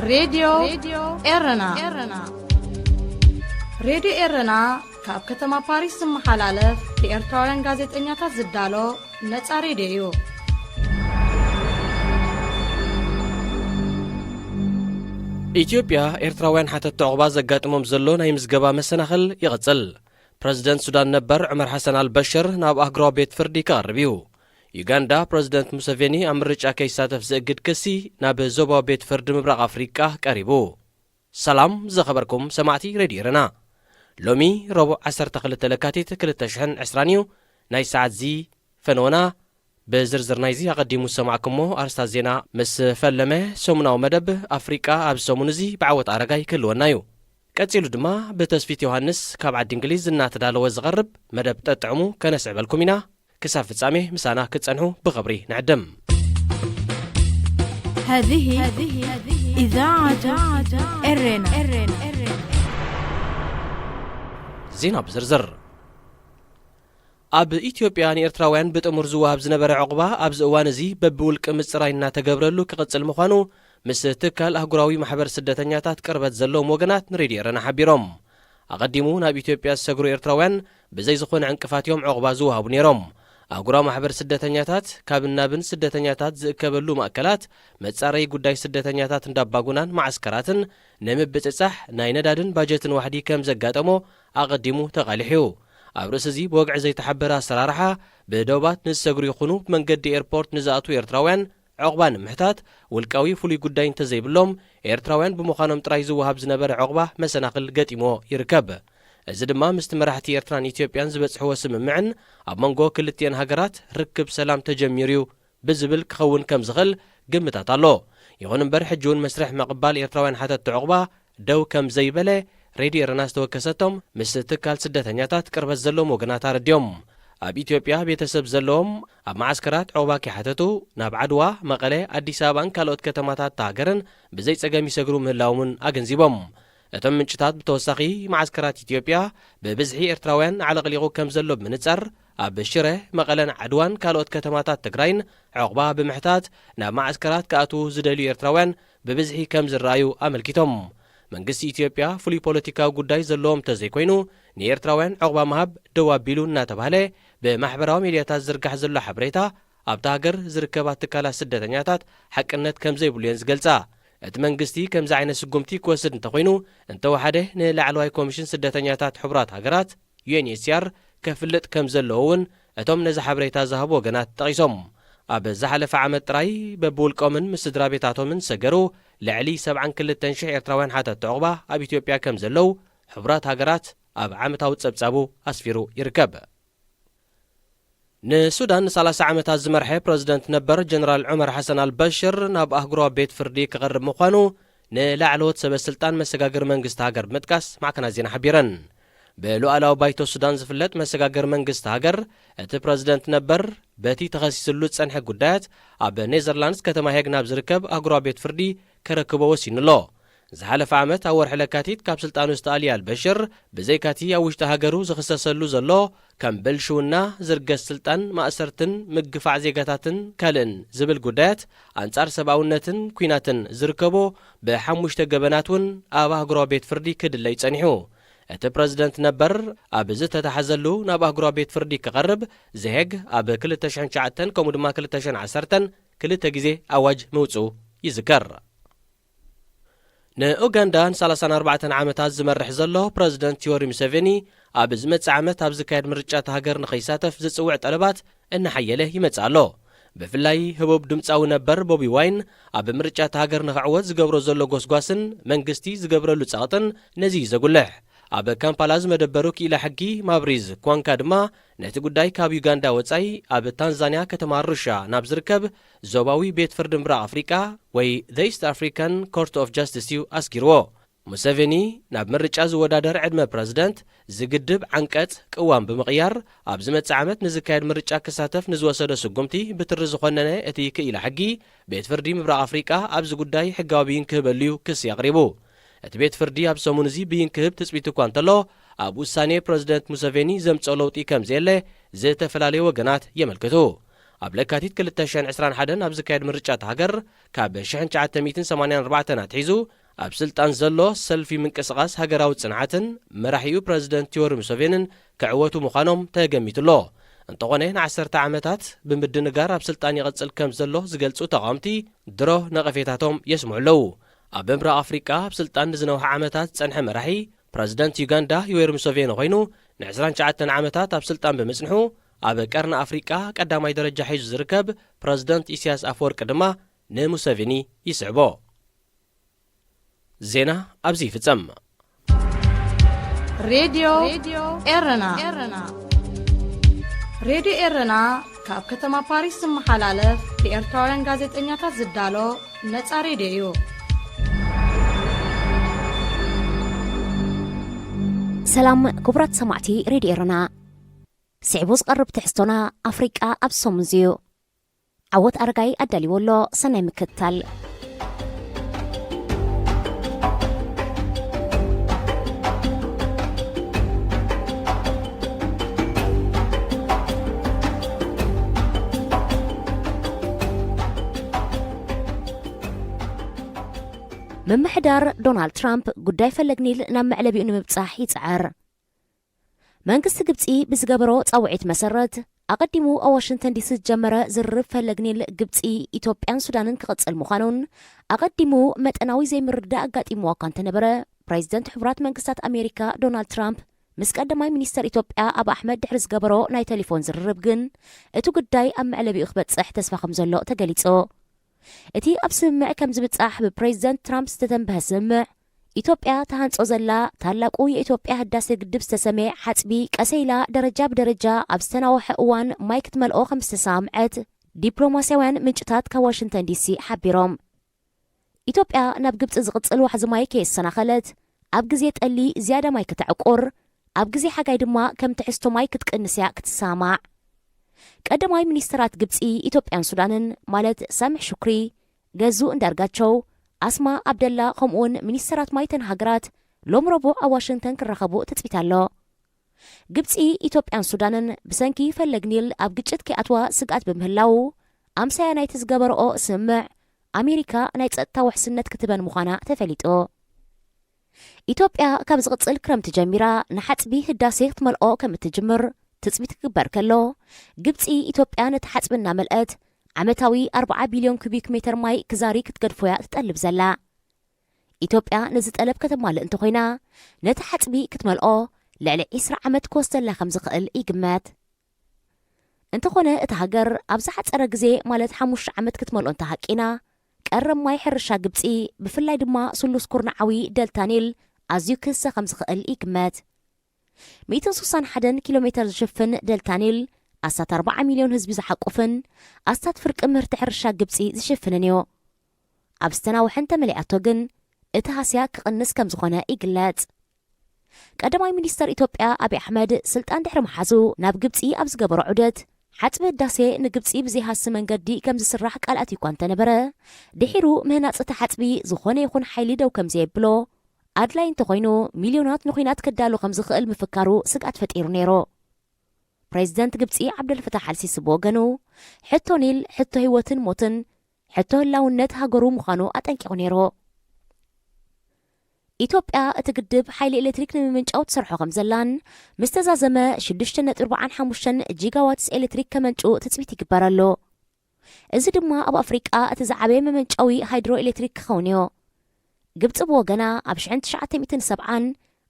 ሬድዮ ኤረና። ሬድዮ ኤረና ካብ ከተማ ፓሪስ ዝመሓላለፍ ብኤርትራውያን ጋዜጠኛታት ዝዳሎ ነጻ ሬድዮ እዩ። ኢትዮጵያ፣ ኤርትራውያን ሓተትቲ ዑቕባ ዘጋጥሞም ዘሎ ናይ ምዝገባ መሰናኽል ይቕጽል። ፕረዚደንት ሱዳን ነበር ዑመር ሓሰን ኣልበሽር ናብ ኣህጉራዊ ቤት ፍርዲ ክቐርብ እዩ። ዩጋንዳ፣ ፕረዚደንት ሙሰቬኒ ኣብ ምርጫ ከይሳተፍ ዝእግድ ክሲ ናብ ዞባዊ ቤት ፍርዲ ምብራቕ ኣፍሪቃ ቀሪቡ። ሰላም ዝኸበርኩም ሰማዕቲ ሬድዮ ኤረና። ሎሚ ረቡዕ ዓሰርተ ክልተ ለካቲት ክልተ ሽሕን ዕስራን እዩ። ናይ ሰዓት እዚ ፈነወና ብዝርዝር ናይዚ ኣቐዲሙ ዝሰማዕኩሞ ኣርስታት ዜና ምስ ፈለመ ሰሙናዊ መደብ ኣፍሪቃ ኣብ ሰሙን እዚ ብዓወት ኣረጋይ ክህልወና እዩ። ቀጺሉ ድማ ብተስፊት ዮሃንስ ካብ ዓዲ እንግሊዝ እናተዳለወ ዝቐርብ መደብ ጠጥዕሙ ከነስዕበልኩም ኢና። ክሳብ ፍጻሜ ምሳና ክትጸንሑ ብኽብሪ ንዕድም። هذه إذاعة إرنا. ዜና ብዝርዝር። ኣብ ኢትዮጵያ ንኤርትራውያን ብጥሙር ዝወሃብ ዝነበረ ዕቑባ ኣብዚ እዋን እዚ በብውልቂ ምጽራይ እናተገብረሉ ክቕጽል ምዃኑ ምስ ትካል ኣህጉራዊ ማሕበር ስደተኛታት ቅርበት ዘለዎም ወገናት ንሬድዮ ኤረና ሓቢሮም። ኣቐዲሙ ናብ ኢትዮጵያ ዝሰግሩ ኤርትራውያን ብዘይ ዝኾነ ዕንቅፋት እዮም ዕቑባ ዝወሃቡ ነይሮም። ኣህጉራዊ ማሕበር ስደተኛታት ካብን ናብን ስደተኛታት ዝእከበሉ ማእከላት፣ መጻረዪ ጉዳይ ስደተኛታት እንዳባጉናን መዓስከራትን ንምብጽጻሕ ናይ ነዳድን ባጀትን ዋሕዲ ከም ዘጋጠሞ ኣቐዲሙ ተቓሊሑ። ኣብ ርእሲ እዚ ብወግዒ ዘይተሓበረ ኣሰራርሓ ብዶባት ንዝሰግሩ ይኹኑ ብመንገዲ ኤርፖርት ንዝኣትዉ ኤርትራውያን ዕቑባ ንምሕታት ውልቃዊ ፍሉይ ጉዳይ እንተዘይብሎም፣ ኤርትራውያን ብምዃኖም ጥራይ ዝወሃብ ዝነበረ ዕቑባ መሰናኽል ገጢምዎ ይርከብ። እዚ ድማ ምስቲ መራሕቲ ኤርትራን ኢትዮጵያን ዝበጽሕዎ ስምምዕን ኣብ መንጎ ክልቲኤን ሃገራት ርክብ ሰላም ተጀሚሩ እዩ ብዝብል ክኸውን ከም ዝኽእል ግምታት ኣሎ። ይኹን እምበር፣ ሕጂ እውን መስርሕ ምቕባል ኤርትራውያን ሓተትቲ ዕቑባ ደው ከም ዘይበለ ሬድዮ ኤረና ዝተወከሰቶም ምስ ትካል ስደተኛታት ቅርበት ዘለዎም ወገናት ኣረድዮም። ኣብ ኢትዮጵያ ቤተሰብ ዘለዎም፣ ኣብ መዓስከራት ዕቑባ ከይሓተቱ ናብ ዓድዋ፣ መቐለ፣ ኣዲስ ኣበባን ካልኦት ከተማታት እታ ሃገርን ብዘይ ጸገም ይሰግሩ ምህላዎም እውን ኣገንዚቦም። እቶም ምንጭታት ብተወሳኺ፣ መዓስከራት ኢትዮጵያ ብብዝሒ ኤርትራውያን ኣዕለቕሊቑ ከም ዘሎ ብምንጻር፣ ኣብ ሽረ፣ መቐለን ዓድዋን ካልኦት ከተማታት ትግራይን ዕቑባ ብምሕታት ናብ መዓስከራት ክኣትዉ ዝደልዩ ኤርትራውያን ብብዝሒ ከም ዝረኣዩ ኣመልኪቶም። መንግስቲ ኢትዮጵያ ፍሉይ ፖለቲካዊ ጉዳይ ዘለዎም እንተዘይኮይኑ፣ ንኤርትራውያን ዕቑባ ምሃብ ደው ኣቢሉ እናተባህለ ብማሕበራዊ ሚድያታት ዝርጋሕ ዘሎ ሓበሬታ፣ ኣብታ ሃገር ዝርከባ ትካላት ስደተኛታት ሓቅነት ከም ዘይብሉ እየን ዝገልጻ። እቲ መንግስቲ ከምዚ ዓይነት ስጉምቲ ክወስድ እንተኾይኑ፣ እንተወሓደ ንላዕለዋይ ኮሚሽን ስደተኛታት ሕቡራት ሃገራት፣ ዩ ኤን ኤች ሲ ኣር፣ ከፍልጥ ከም ዘለዎ እውን እቶም ነዚ ሓበሬታ ዝሃቡ ወገናት ጠቒሶም። ኣብ ዝሓለፈ ዓመት ጥራይ በብውልቆምን ምስ ስድራ ቤታቶምን ዝሰገሩ ልዕሊ ሰብዓን ክልተን ሽሕ ኤርትራውያን ሓተትቲ ዕቑባ ኣብ ኢትዮጵያ ከም ዘለዉ ሕቡራት ሃገራት ኣብ ዓመታዊ ጸብጻቡ ኣስፊሩ ይርከብ። ንሱዳን ንሰላሳ ዓመታት ዝመርሐ ፕረዚደንት ነበር ጀነራል ዑመር ሓሰን ኣልበሽር ናብ ኣህጉራዊ ቤት ፍርዲ ክቐርብ ምዃኑ ንላዕለዎት ሰበ ስልጣን መሰጋገሪ መንግስቲ ሃገር ብምጥቃስ ማዕከናት ዜና ሓቢረን። ብሉኣላዊ ባይቶ ሱዳን ዝፍለጥ መሰጋገሪ መንግስቲ ሃገር፣ እቲ ፕረዚደንት ነበር በቲ ተኸሲስሉ ዝጸንሐ ጉዳያት ኣብ ኔዘርላንድስ ከተማ ሄግ ናብ ዝርከብ ኣህጉራዊ ቤት ፍርዲ ከረክቦ ወሲኑ ኣሎ። ዝሓለፈ ዓመት ኣብ ወርሒ ለካቲት ካብ ስልጣኑ ዝተኣልየ ኣልበሽር፣ ብዘይካቲ ኣብ ውሽጢ ሃገሩ ዝኽሰሰሉ ዘሎ ከም ብልሽውና፣ ዝርገት ስልጣን፣ ማእሰርትን ምግፋዕ ዜጋታትን ካልእን ዝብል ጉዳያት፣ ኣንጻር ሰብኣውነትን ኲናትን ዝርከቦ ብሓሙሽተ ገበናት እውን ኣብ ኣህጉራዊ ቤት ፍርዲ ክድለይ ጸኒሑ። እቲ ፕረዚደንት ነበር ኣብ ዝተታሕዘሉ ናብ ኣህጉራዊ ቤት ፍርዲ ክቐርብ ዘሄግ ኣብ ክልተ ሽሕን ትሽዓተን ከምኡ ድማ ክልተ ሽሕን ዓሰርተን ክልተ ግዜ ኣዋጅ ምውጽኡ ይዝከር። ንኡጋንዳ ንሰላሳን ኣርባዕተን ዓመታት ዝመርሕ ዘሎ ፕረዚደንት ዮወሪ ሙሴቬኒ፣ ኣብ ዝመጽእ ዓመት ኣብ ዝካየድ ምርጫ እታ ሃገር ንኸይሳተፍ ዝጽውዕ ጠለባት እናሓየለ ይመጽእ ኣሎ። ብፍላይ ህቡብ ድምጻዊ ነበር ቦቢ ዋይን ኣብ ምርጫ እታ ሃገር ንኽዕወት ዝገብሮ ዘሎ ጎስጓስን መንግስቲ ዝገብረሉ ጸቕጥን ነዚ እዩ ዘጉልሕ። ኣብ ካምፓላ ዝመደበሩ ክኢላ ሕጊ ማብሪዝ ኳንካ ድማ ነቲ ጉዳይ ካብ ዩጋንዳ ወጻኢ ኣብ ታንዛንያ ከተማ ኣሩሻ ናብ ዝርከብ ዞባዊ ቤት ፍርዲ ምብራቕ ኣፍሪቃ ወይ The East African Court of Justice እዩ ኣስጊርዎ። ሙሰቬኒ ናብ ምርጫ ዝወዳደር ዕድመ ፕረዚደንት ዝግድብ ዓንቀጽ ቅዋም ብምቕያር፣ ኣብ ዝመጽእ ዓመት ንዝካየድ ምርጫ ክሳተፍ ንዝወሰዶ ስጉምቲ ብትሪ ዝኾነነ እቲ ክኢላ ሕጊ፣ ቤት ፍርዲ ምብራቕ ኣፍሪቃ ኣብዚ ጉዳይ ሕጋዊ ብይን ክህበሉ እዩ ክሲ ኣቕሪቡ። እቲ ቤት ፍርዲ ኣብ ሰሙን እዚ ብይን ክህብ ትጽቢት እኳ እንተሎ፣ ኣብ ውሳኔ ፕረዚደንት ሙሰቬኒ ዘምጽኦ ለውጢ ከም ዘየለ ዝተፈላለዩ ወገናት የመልክቱ። ኣብ ለካቲት ክልተ ሽሕን ዕስራን ሓደን ኣብ ዝካየድ ምርጫ እታ ሃገር፣ ካብ ሽሕን ትሽዓተ ሚእትን ሰማንያን ኣርባዕተን ኣትሒዙ ኣብ ስልጣን ዘሎ ሰልፊ ምንቅስቓስ ሃገራዊ ጽንዓትን መራሒኡ ፕረዚደንት ዮወሪ ሙሰቬንን ክዕወቱ ምዃኖም ተገሚቱ ኣሎ። እንተኾነ፣ ንዓሰርተ ዓመታት ብምድንጋር ኣብ ስልጣን ይቕጽል ከም ዘሎ ዝገልጹ ተቓወምቲ፣ ድሮ ነቐፌታቶም የስምዑ ኣለዉ። ኣብ ምብራቕ ኣፍሪቃ ኣብ ስልጣን ንዝነውሐ ዓመታት ዝጸንሐ መራሒ፣ ፕረዚደንት ዩጋንዳ ዮወሪ ሙሰቬኒ ኮይኑ፣ ንዕስራን ትሽዓተን ዓመታት ኣብ ስልጣን ብምጽንሑ፣ ኣብ ቀርኒ ኣፍሪቃ ቀዳማይ ደረጃ ሒዙ ዝርከብ ፕረዚደንት ኢሳያስ ኣፈወርቂ ድማ ንሙሰቬኒ ይስዕቦ። ዜና ኣብዚ ይፍጸም። ሬድዮ ኤረና። ሬድዮ ኤረና ካብ ከተማ ፓሪስ ዝመሓላለፍ ብኤርትራውያን ጋዜጠኛታት ዝዳሎ ነጻ ሬድዮ እዩ። ሰላም ክቡራት ሰማዕቲ ሬድዮ ኤረና። ስዒቡ ዝቐርብ ትሕዝቶና ኣፍሪቃ ኣብ ሰሙን እዩ። ዓወት ኣረጋይ ኣዳልዎ ኣሎ። ሰናይ ምክትታል። ምምሕዳር ዶናልድ ትራምፕ ጉዳይ ፈለግ ኒል ናብ መዕለቢኡ ንምብጻሕ ይጽዕር። መንግስቲ ግብጺ ብዝገበሮ ጻውዒት መሰረት፣ ኣቐዲሙ ኣብ ዋሽንግተን ዲሲ ዝጀመረ ዝርርብ ፈለግ ኒል ግብጺ፣ ኢትዮጵያን ሱዳንን ክቕጽል ምዃኑን፣ ኣቐዲሙ መጠናዊ ዘይምርድዳእ ኣጋጢምዎ እኳ እንተነበረ፣ ፕሬዚደንት ሕቡራት መንግስታት ኣሜሪካ ዶናልድ ትራምፕ ምስ ቀዳማይ ሚኒስተር ኢትዮጵያ ኣብ ኣሕመድ ድሕሪ ዝገበሮ ናይ ቴሌፎን ዝርርብ ግን፣ እቲ ጉዳይ ኣብ መዕለቢኡ ክበጽሕ ተስፋ ከም ዘሎ ተገሊጹ። እቲ ኣብ ስምምዕ ከም ዝብጻሕ ብፕሬዚደንት ትራምፕ ዝተተንበሀ ስምምዕ፣ ኢትዮጵያ ተሃንጾ ዘላ ታላቁ የኢትዮጵያ ህዳሴ ግድብ ዝተሰመየ ሓጽቢ ቀሰ ኢላ ደረጃ ብደረጃ ኣብ ዝተናወሐ እዋን ማይ ክትመልኦ ከም ዝተሰማምዐት ዲፕሎማስያውያን ምንጭታት ካብ ዋሽንግተን ዲሲ ሓቢሮም። ኢትዮጵያ ናብ ግብጺ ዝቕጽል ዋሕዚ ማይ ከየሰናኸለት፣ ኣብ ግዜ ጠሊ ዝያዳ ማይ ከተዕቁር፣ ኣብ ግዜ ሓጋይ ድማ ከም ትሕዝቶ ማይ ክትቅንስ እያ ክትሰማማዕ። ቀዳማይ ሚኒስተራት ግብጺ፣ ኢትዮጵያን ሱዳንን ማለት ሳምሕ ሹክሪ፣ ገዙ እንዳርጋቸው፣ ኣስማ ኣብደላ ከምኡውን ሚኒስተራት ማይ እተን ሃገራት ሎም ረቡዕ ኣብ ዋሽንግተን ክራኸቡ ትጽቢት ኣሎ። ግብጺ፣ ኢትዮጵያን ሱዳንን ብሰንኪ ፈለግ ኒል ኣብ ግጭት ከይኣትዋ ስግኣት ብምህላዉ፣ ኣምሳያ ናይቲ ዝገበረኦ ስምምዕ ኣሜሪካ ናይ ጸጥታ ውሕስነት ክትበን ምዃና ተፈሊጡ። ኢትዮጵያ ካብ ዝቕጽል ክረምቲ ጀሚራ ንሓጽቢ ህዳሴ ክትመልኦ ከም እትጅምር ትጽቢት ክግበር ከሎ፣ ግብጺ ኢትዮጵያ ነቲ ሓጽቢ እናመልአት ዓመታዊ ኣርብዓ ቢልዮን ኩቢክ ሜተር ማይ ክዛሪ ክትገድፎ እያ ትጠልብ ዘላ። ኢትዮጵያ ነዚ ጠለብ ከተማልእ እንተኾይና፣ ነቲ ሓጽቢ ክትመልኦ ልዕሊ ዒስራ ዓመት ክወስደላ ከም ዝኽእል ይግመት። እንተኾነ፣ እታ ሃገር ኣብ ዝሓጸረ ግዜ፣ ማለት ሓሙሽተ ዓመት ክትመልኦ እንተሃቂና፣ ቀረብ ማይ ሕርሻ ግብጺ፣ ብፍላይ ድማ ስሉስ ኩርናዓዊ ደልታ ኒል ኣዝዩ ክህሰ ከም ዝኽእል ይግመት። ሚእትን ስሳን ሓደን ኪሎ ሜተር ዝሽፍን ደልታ ኒል፣ ኣስታት ኣርብዓ ሚልዮን ህዝቢ ዝሓቁፍን ኣስታት ፍርቂ ምህርቲ ሕርሻ ግብጺ ዝሽፍንን እዩ። ኣብ ዝተናውሐ እንተመሊኣቶ ግን፣ እቲ ሃስያ ክቕንስ ከም ዝኾነ ይግለጽ። ቀዳማይ ሚኒስተር ኢትዮጵያ ኣብይ ኣሕመድ ስልጣን ድሕሪ ምሓዙ፣ ናብ ግብጺ ኣብ ዝገበሮ ዑደት፣ ሓጽቢ ህዳሴ ንግብጺ ብዘይሃሲ መንገዲ ከም ዝስራሕ ቃል ኣትዩ እኳ እንተነበረ፣ ድሒሩ ምህናጽ እቲ ሓጽቢ ዝኾነ ይኹን ሓይሊ ደው ከም ዘየብሎ፣ ኣድላይ እንተኾይኑ ሚልዮናት ንኹናት ከዳሉ ከም ዝኽእል ምፍካሩ ስግኣት ፈጢሩ ነይሩ። ፕሬዚደንት ግብጺ ዓብደልፈታሕ ኣልሲሲ ብወገኑ፣ ሕቶ ኒል ሕቶ ህይወትን ሞትን፣ ሕቶ ህላውነት ሃገሩ ምዃኑ ኣጠንቂቑ ነይሩ። ኢትዮጵያ እቲ ግድብ ሓይሊ ኤሌክትሪክ ንምምንጫው ትሰርሖ ከም ዘላን፣ ምስ ተዛዘመ ሽዱሽተ ነጥቢ ኣርባዓን ሓሙሽተን ጂጋዋትስ ኤሌክትሪክ ከመንጭው ትጽቢት ይግበረሉ። እዚ ድማ ኣብ ኣፍሪቃ እቲ ዝዓበየ መመንጨዊ ሃይድሮ ኤሌክትሪክ ክኸውን እዩ። ግብጺ ብወገና ኣብ ሽሕን ትሽዓተ ሚእትን ሰብዓን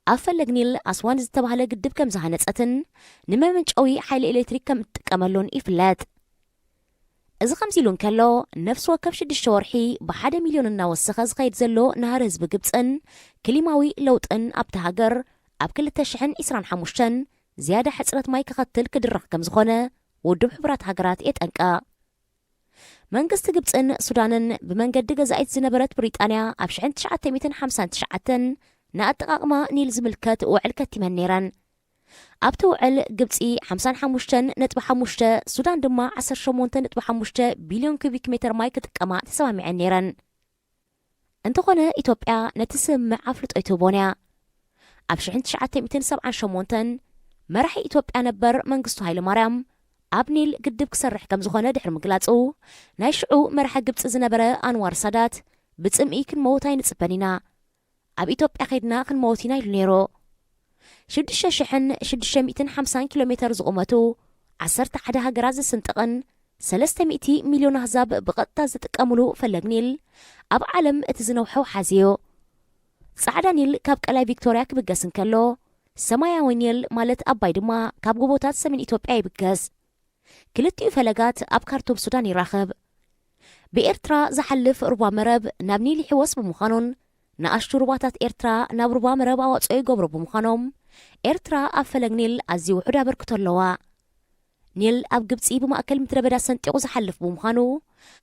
ኣብ ፈለግ ኒል ኣስዋን ዝተባህለ ግድብ ከም ዝሃነጸትን ንመመንጨዊ ሓይሊ ኤሌክትሪክ ከም እትጥቀመሉን ይፍለጥ። እዚ ከምዚ ኢሉ እንከሎ፣ ነፍሲ ወከፍ ሽዱሽተ ወርሒ ብሓደ ሚልዮን እናወሰኸ ዝኸይድ ዘሎ ናህሪ ህዝቢ ግብጽን ክሊማዊ ለውጥን ኣብታ ሃገር ኣብ ክልተ ሽሕን ዕስራን ሓሙሽተን ዝያዳ ሕጽረት ማይ ከኸትል ክድረኽ ከም ዝኾነ ውድብ ሕቡራት ሃገራት የጠንቅቕ። መንግስቲ ግብጽን ሱዳንን ብመንገዲ ገዛኢት ዝነበረት ብሪጣንያ ኣብ ሽሕን ትሽዓተ ሚእትን ሓምሳን ትሽዓተን ንኣጠቓቕማ ኒል ዝምልከት ውዕል ከቲመን ነይረን። ኣብቲ ውዕል ግብጺ ሓምሳን ሓሙሽተን ነጥቢ ሓሙሽተ፣ ሱዳን ድማ ዓሰርተ ሸሞንተ ነጥቢ ሓሙሽተ ቢልዮን ኩቢክ ሜተር ማይ ክጥቀማ ተሰማሚዐን ነይረን። እንተኾነ ኢትዮጵያ ነቲ ስምምዕ ኣፍልጦ ኣይትህቦን እያ። ኣብ ሽሕን ትሽዓተ ሚእትን ሰብዓን ሸሞንተን መራሒ ኢትዮጵያ ነበር መንግስቱ ሃይለማርያም ኣብ ኒል ግድብ ክሰርሕ ከም ዝኾነ ድሕሪ ምግላጹ፣ ናይ ሽዑ መራሒ ግብጺ ዝነበረ ኣንዋር ሳዳት፣ "ብጽምኢ ክንመውት ኣይንጽበን ኢና፣ ኣብ ኢትዮጵያ ከይድና ክንመውት ኢና" ኢሉ ነይሩ። ሽዱሽተ ሽሕን ሽዱሽተ ሚእትን ሓምሳን ኪሎ ሜተር ዝቑመቱ፣ ዓሰርተ ሓደ ሃገራት ዝስንጥቕን ሰለስተ ሚእቲ ሚልዮን ኣህዛብ ብቐጥታ ዝጥቀምሉ ፈለግ ኒል፣ ኣብ ዓለም እቲ ዝነውሐ ወሓዚ እዩ። ጻዕዳ ኒል ካብ ቀላይ ቪክቶርያ ክብገስ እንከሎ፣ ሰማያዊ ኒል ማለት ኣባይ ድማ ካብ ጎቦታት ሰሜን ኢትዮጵያ ይብገስ። ክልቲኡ ፈለጋት ኣብ ካርቱም ሱዳን ይራኸብ። ብኤርትራ ዝሓልፍ ሩባ መረብ ናብ ኒል ይሕወስ ብምዃኑን፣ ንኣሽቱ ሩባታት ኤርትራ ናብ ሩባ መረብ ኣዋጽኦ ይገብሩ ብምዃኖም፣ ኤርትራ ኣብ ፈለግ ኒል ኣዝዩ ውሑድ ኣበርክቶ ኣለዋ። ኒል ኣብ ግብጺ ብማእከል ምድረ በዳ ሰንጢቑ ዝሓልፍ ብምዃኑ፣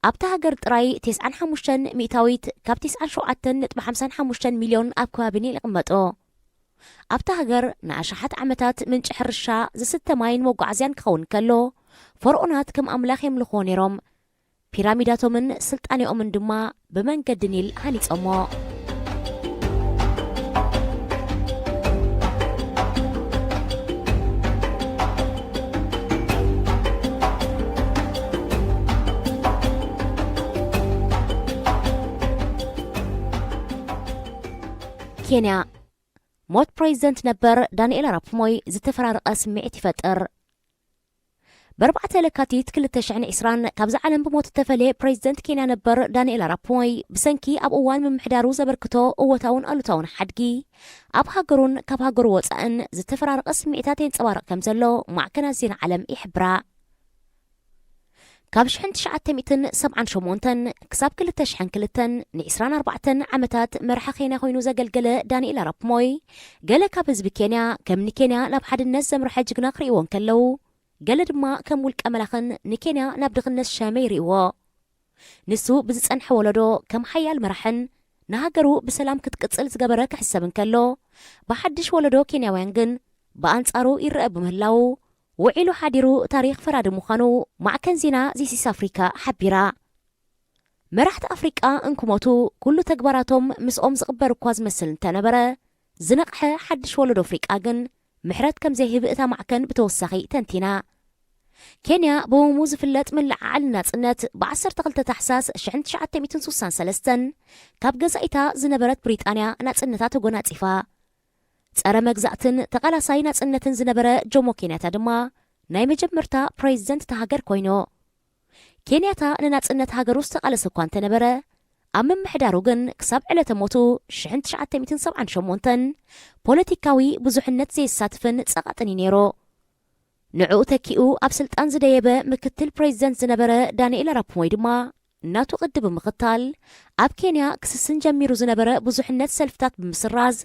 ኣብታ ሃገር ጥራይ ተስዓን ሓሙሽተን ሚእታዊት ካብ ተስዓን ሸውዓተን ነጥቢ ሓምሳን ሓሙሽተን ሚልዮን ኣብ ከባቢ ኒል ይቕመጡ። ኣብታ ሃገር ንኣሽሓት ዓመታት ምንጪ ሕርሻ፣ ዝስተ ማይን መጓዓዝያን ክኸውን ከሎ፣ ፈርኦናት ከም ኣምላኽ የምልኽዎ ነይሮም። ፒራሚዳቶምን ስልጣኔኦምን ድማ ብመንገዲ ኒል ሃኒጾሞ። ኬንያ፣ ሞት ፕሬዚደንት ነበር ዳንኤል ኣራፕ ሞይ ዝተፈራረቐ ስምዒት ይፈጥር። ብኣርባዕተ ለካቲት ክልተ ሽሕን ዕስራን ካብዛ ዓለም ብሞት እተፈለየ ፕሬዚደንት ኬንያ ነበር ዳንኤል ኣራፕ ሞይ፣ ብሰንኪ ኣብ እዋን ምምሕዳሩ ዘበርክቶ እወታውን ኣሉታውን ሓድጊ፣ ኣብ ሃገሩን ካብ ሃገሩ ወጻእን ዝተፈራረቐ ስምዒታት የንጸባርቕ ከም ዘሎ ማዕከናት ዜና ዓለም ይሕብራ። ካብ ሽሕን ትሽዓተ ሚእትን ሰብዓን ሸሞንተን ክሳብ ክልተ ሽሕን ክልተን ንዕስራን ኣርባዕተን ዓመታት መራሒ ኬንያ ኮይኑ ዘገልገለ ዳንኤል ኣራፕ ሞይ፣ ገለ ካብ ህዝቢ ኬንያ ከም ንኬንያ ናብ ሓድነት ዘምርሐ ጅግና ክርእይዎ እንከለዉ፣ ገለ ድማ ከም ውልቀ መላኽን ንኬንያ ናብ ድኽነት ዝሸመ ይርእይዎ። ንሱ ብዝጸንሐ ወለዶ ከም ሓያል መራሕን ንሃገሩ ብሰላም ክትቅጽል ዝገበረ ክሕሰብ እንከሎ፣ ብሓድሽ ወለዶ ኬንያውያን ግን ብኣንጻሩ ይረአ ብምህላዉ፣ ውዒሉ ሓዲሩ ታሪኽ ፈራዲ ምዃኑ ማዕከን ዜና ዚስ ኢስት ኣፍሪካ ሓቢራ። መራሕቲ ኣፍሪቃ እንክሞቱ ኩሉ ተግባራቶም ምስኦም ዝቕበር እኳ ዝመስል እንተነበረ፣ ዝነቕሐ ሓድሽ ወለዶ ኣፍሪቃ ግን ምሕረት ከም ዘይህብ እታ ማዕከን ብተወሳኺ ተንቲና። ኬንያ ብህሙ ዝፍለጥ ምልዕዓል ናጽነት ብ ዓሰርተ ክልተ ታሕሳስ ሽሕን ትሽዓተ ሚእትን ስሳን ሰለስተን ካብ ገዛኢታ ዝነበረት ብሪጣንያ ናጽነታ ተጎናጺፋ። ጸረ መግዛእትን ተቓላሳይ ናጽነትን ዝነበረ ጆሞ ኬንያታ ድማ ናይ መጀመርታ ፕሬዚደንት እታ ሃገር ኮይኑ። ኬንያታ ንናጽነት ሃገሩ ዝተቓለሰ እኳ እንተነበረ፣ ኣብ ምምሕዳሩ ግን ክሳብ ዕለተ ሞቱ ሽሕን ትሽዓተ ሚእትን ሰብዓን ሸሞንተን ፖለቲካዊ ብዙሕነት ዘየሳትፍን ጸቓጥን እዩ ነይሩ። ንዕኡ ተኪኡ ኣብ ስልጣን ዝደየበ ምክትል ፕሬዚደንት ዝነበረ ዳንኤል ኣራፕ ሞይ ድማ ናቱ ቅዲ ብምኽታል፣ ኣብ ኬንያ ክስስን ጀሚሩ ዝነበረ ብዙሕነት ሰልፍታት ብምስራዝ፣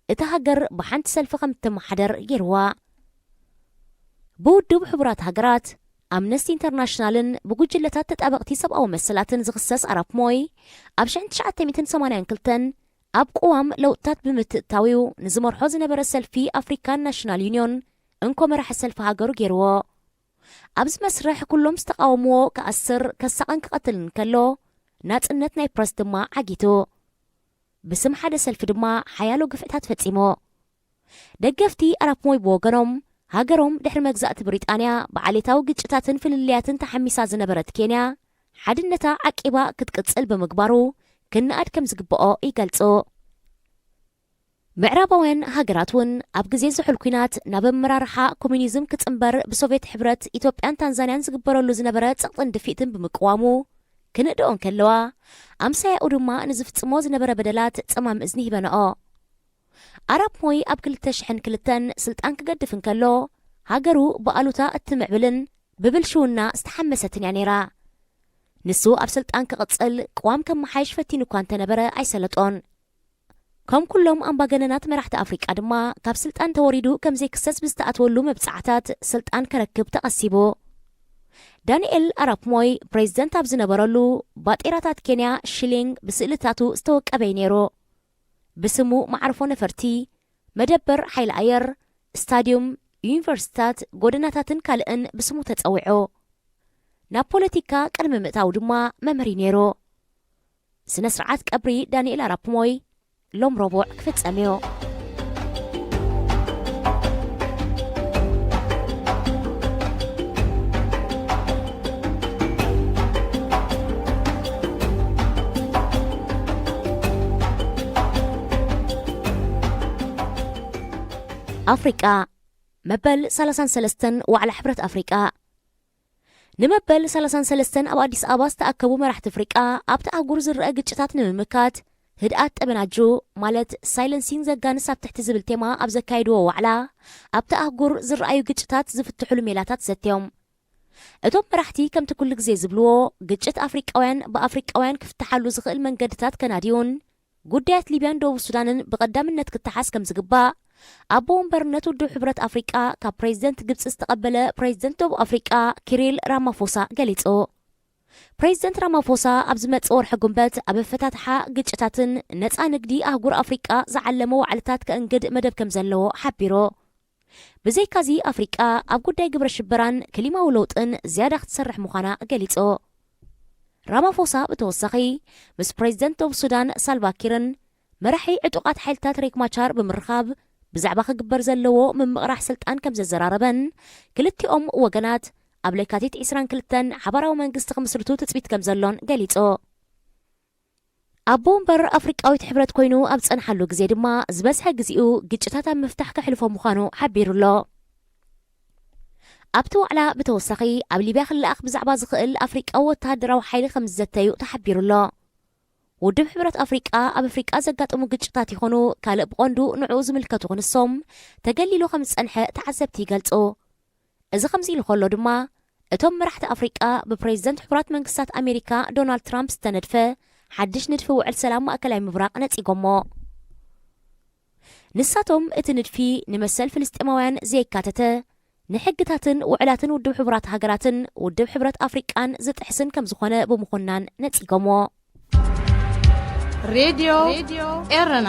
እታ ሃገር ብሓንቲ ሰልፊ ከም እትመሓደር ገይርዋ። ብውድብ ሕቡራት ሃገራት፣ ኣምነስቲ ኢንተርናሽናልን ብጉጅለታት ተጣበቕቲ ሰብኣዊ መሰላትን ዝኽሰስ ኣራፕ ሞይ፣ ኣብ ሽሕን ትሽዓተ ሚእትን ሰማንያን ክልተን ኣብ ቅዋም ለውጥታት ብምትእትታው እዩ ንዝመርሖ ዝነበረ ሰልፊ ኣፍሪካን ናሽናል ዩኒዮን እንኮ መራሒ ሰልፊ ሃገሩ ገይርዎ። ኣብዚ መስርሕ ኩሎም ዝተቓወምዎ ክኣስር፣ ከሳቕን ክቐትልን ከሎ፣ ናጽነት ናይ ፕረስ ድማ ዓጊቱ። ብስም ሓደ ሰልፊ ድማ ሓያሎ ግፍዕታት ፈጺሙ። ደገፍቲ ኣራፕ ሞይ ብወገኖም፣ ሃገሮም ድሕሪ መግዛእቲ ብሪጣንያ ብዓሌታዊ ግጭታትን ፍልልያትን ተሓሚሳ ዝነበረት ኬንያ፣ ሓድነታ ዓቂባ ክትቅጽል ብምግባሩ፣ ክንኣድ ከም ዝግብኦ ይገልጹ። ምዕራባውያን ሃገራት እውን ኣብ ግዜ ዝሑል ኲናት ናብ ኣመራርሓ ኮሙኒዝም ክጽንበር ብሶቭየት ሕብረት፣ ኢትዮጵያን ታንዛንያን ዝግበረሉ ዝነበረ ጸቕጥን ድፊትን ብምቅዋሙ ክንእድኦ እንከለዋ፣ ኣምሳያኡ ድማ ንዝፍጽሞ ዝነበረ በደላት ጸማም እዝኒ ሂበንኦ። ኣራፕ ሞይ ኣብ ክልተ ሽሕን ክልተን ስልጣን ክገድፍ እንከሎ፣ ሃገሩ ብኣሉታ እትምዕብልን ብብልሽውና ዝተሓመሰትን እያ ነይራ። ንሱ ኣብ ስልጣን ክቕጽል ቅዋም ከመሓይሽ ፈቲኑ እኳ እንተነበረ ኣይሰለጦን። ከም ኩሎም ኣምባገነናት መራሕቲ ኣፍሪቃ ድማ፣ ካብ ስልጣን ተወሪዱ ከም ዘይክሰስ ብዝተኣትወሉ መብጻዕታት ስልጣን ከረክብ ተቐሲቡ። ዳንኤል ኣራፕ ሞይ ፕሬዚደንት ኣብ ዝነበረሉ፣ ባጤራታት ኬንያ ሽሊንግ ብስእልታቱ ዝተወቀበ እዩ ነይሩ። ብስሙ መዓርፎ ነፈርቲ፣ መደበር ሓይሊ ኣየር፣ ስታድዩም፣ ዩኒቨርሲታት፣ ጎደናታትን ካልእን ብስሙ ተጸዊዑ። ናብ ፖለቲካ ቅድሚ ምእታው ድማ መምህር እዩ ነይሩ። ስነ ስርዓት ቀብሪ ዳንኤል ኣራፕ ሞይ ሎም ረቡዕ ክፍጸም እዩ። ኣፍሪቃ። መበል ሰላሳን ሰለስተን ዋዕላ ሕብረት ኣፍሪቃ። ንመበል ሰላሳን ሰለስተን ኣብ ኣዲስ ኣበባ ዝተኣከቡ መራሕቲ ኣፍሪቃ፣ ኣብቲ ኣህጉር ዝረአ ግጭታት ንምምካት ህድኣት ጠበናጁ፣ ማለት ሳይለንሲን ዘጋንስ ኣብ ትሕቲ ዝብል ቴማ ኣብ ዘካየድዎ ዋዕላ፣ ኣብቲ ኣህጉር ዝረኣዩ ግጭታት ዝፍትሕሉ ሜላታት ዘትዮም። እቶም መራሕቲ ከምቲ ኩሉ ግዜ ዝብልዎ፣ ግጭት ኣፍሪቃውያን ብኣፍሪቃውያን ክፍትሓሉ ዝኽእል መንገድታት ከናድዩን ጉዳያት ሊብያን ደቡብ ሱዳንን ብቐዳምነት ክተሓዝ ከም ዝግባእ፣ ኣቦ ወንበርነት ውድብ ሕብረት ኣፍሪቃ ካብ ፕሬዚደንት ግብጺ ዝተቐበለ ፕሬዚደንት ደቡብ ኣፍሪቃ ኪሪል ራማፎሳ ገሊጹ። ፕሬዚደንት ራማፎሳ ኣብ ዝመጽእ ወርሒ ጉንበት ኣብ ኣፈታትሓ ግጭታትን ነጻ ንግዲ ኣህጉር ኣፍሪቃ ዝዓለመ ዋዕልታት ከእንግድ መደብ ከም ዘለዎ ሓቢሩ። ብዘይካዚ ኣፍሪቃ ኣብ ጉዳይ ግብረ ሽበራን ክሊማዊ ለውጥን ዝያዳ ክትሰርሕ ምዃና ገሊጹ። ራማፎሳ ብተወሳኺ ምስ ፕሬዚደንት ደቡብ ሱዳን ሳልቫ ኪርን መራሒ ዕጡቓት ሓይልታት ሬክ ማቻር ብምርኻብ ብዛዕባ ክግበር ዘለዎ ምምቕራሕ ስልጣን ከም ዘዘራረበን ክልቲኦም ወገናት ኣብ ለካቲት ዕስራን ክልተን ሓባራዊ መንግስቲ ክምስርቱ ትጽቢት ከም ዘሎን ገሊጹ። ኣቦ ወንበር ኣፍሪቃዊት ሕብረት ኮይኑ ኣብ ዝጸንሓሉ ግዜ ድማ ዝበዝሐ ግዜኡ ግጭታት ኣብ ምፍታሕ ከሕልፎ ምዃኑ ሓቢሩ ኣሎ። ኣብቲ ዋዕላ ብተወሳኺ ኣብ ሊብያ ክለኣኽ ብዛዕባ ዝኽእል ኣፍሪቃዊ ወተሃደራዊ ሓይሊ ከም ዝዘተዩ ተሓቢሩ ኣሎ። ውድብ ሕብረት ኣፍሪቃ ኣብ ኣፍሪቃ ዘጋጠሙ ግጭታት ይኹኑ ካልእ ብቐንዱ ንዕኡ ዝምልከቱ ክንሶም ተገሊሉ ከም ዝጸንሐ ተዓዘብቲ ይገልጹ። እዚ ከምዚ ኢሉ ከሎ ድማ፣ እቶም መራሕቲ ኣፍሪቃ ብፕሬዚደንት ሕቡራት መንግስታት ኣሜሪካ ዶናልድ ትራምፕ ዝተነድፈ ሓድሽ ንድፊ ውዕል ሰላም ማእከላይ ምብራቕ ነጺጎሞ። ንሳቶም እቲ ንድፊ ንመሰል ፍልስጤማውያን ዘየካተተ፣ ንሕግታትን ውዕላትን ውድብ ሕቡራት ሃገራትን ውድብ ሕብረት ኣፍሪቃን ዝጥሕስን ከም ዝኾነ ብምኹናን ነጺጎሞ። ሬድዮ ኤረና።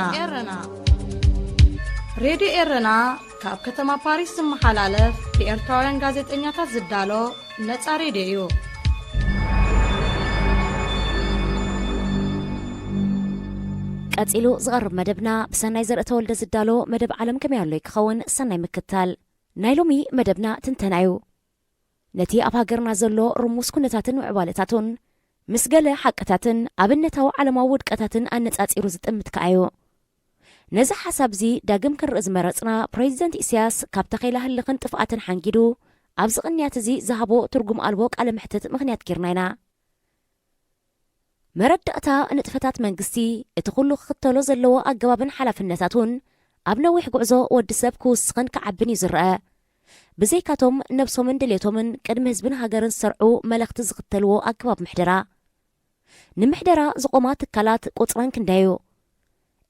ሬድዮ ኤረና ካብ ከተማ ፓሪስ ዝመሓላለፍ ብኤርትራውያን ጋዜጠኛታት ዝዳሎ ነጻ ሬድዮ እዩ። ቀጺሉ ዝቐርብ መደብና ብሰናይ ዘርእተወልደ ዝዳሎ መደብ ዓለም ከመይ ኣሎ ክኸውን። ሰናይ ምክታል። ናይ ሎሚ መደብና ትንተና እዩ። ነቲ ኣብ ሃገርና ዘሎ ርሙስ ኩነታትን ምዕባለታቱን ምስ ገለ ሓቅታትን ኣብነታዊ ዓለማዊ ውድቀታትን ኣነጻጺሩ ዝጥምት ከኣ እዩ። ነዚ ሓሳብ እዚ ዳግም ክንርኢ ዝመረጽና፣ ፕሬዚደንት ኢሳያስ ካብ ተኼላ ህልኽን ጥፍኣትን ሓንጊዱ ኣብዚ ቅንያት እዚ ዝሃቦ ትርጉም ኣልቦ ቃለ መሕትት ምኽንያት ጌርና ኢና። መረዳእታ ንጥፈታት መንግስቲ፣ እቲ ኩሉ ክኽተሎ ዘለዎ ኣገባብን ሓላፍነታቱን ኣብ ነዊሕ ጉዕዞ ወዲ ሰብ ክውስኽን ክዓብን እዩ ዝረኣ። ብዘይካቶም ነብሶምን ድሌቶምን ቅድሚ ህዝብን ሃገርን ዝሰርዑ መለኽቲ ዝኽተልዎ ኣገባብ ምሕደራ። ንምሕደራ ዝቖማ ትካላት ቁጽረን ክንደይ እዩ?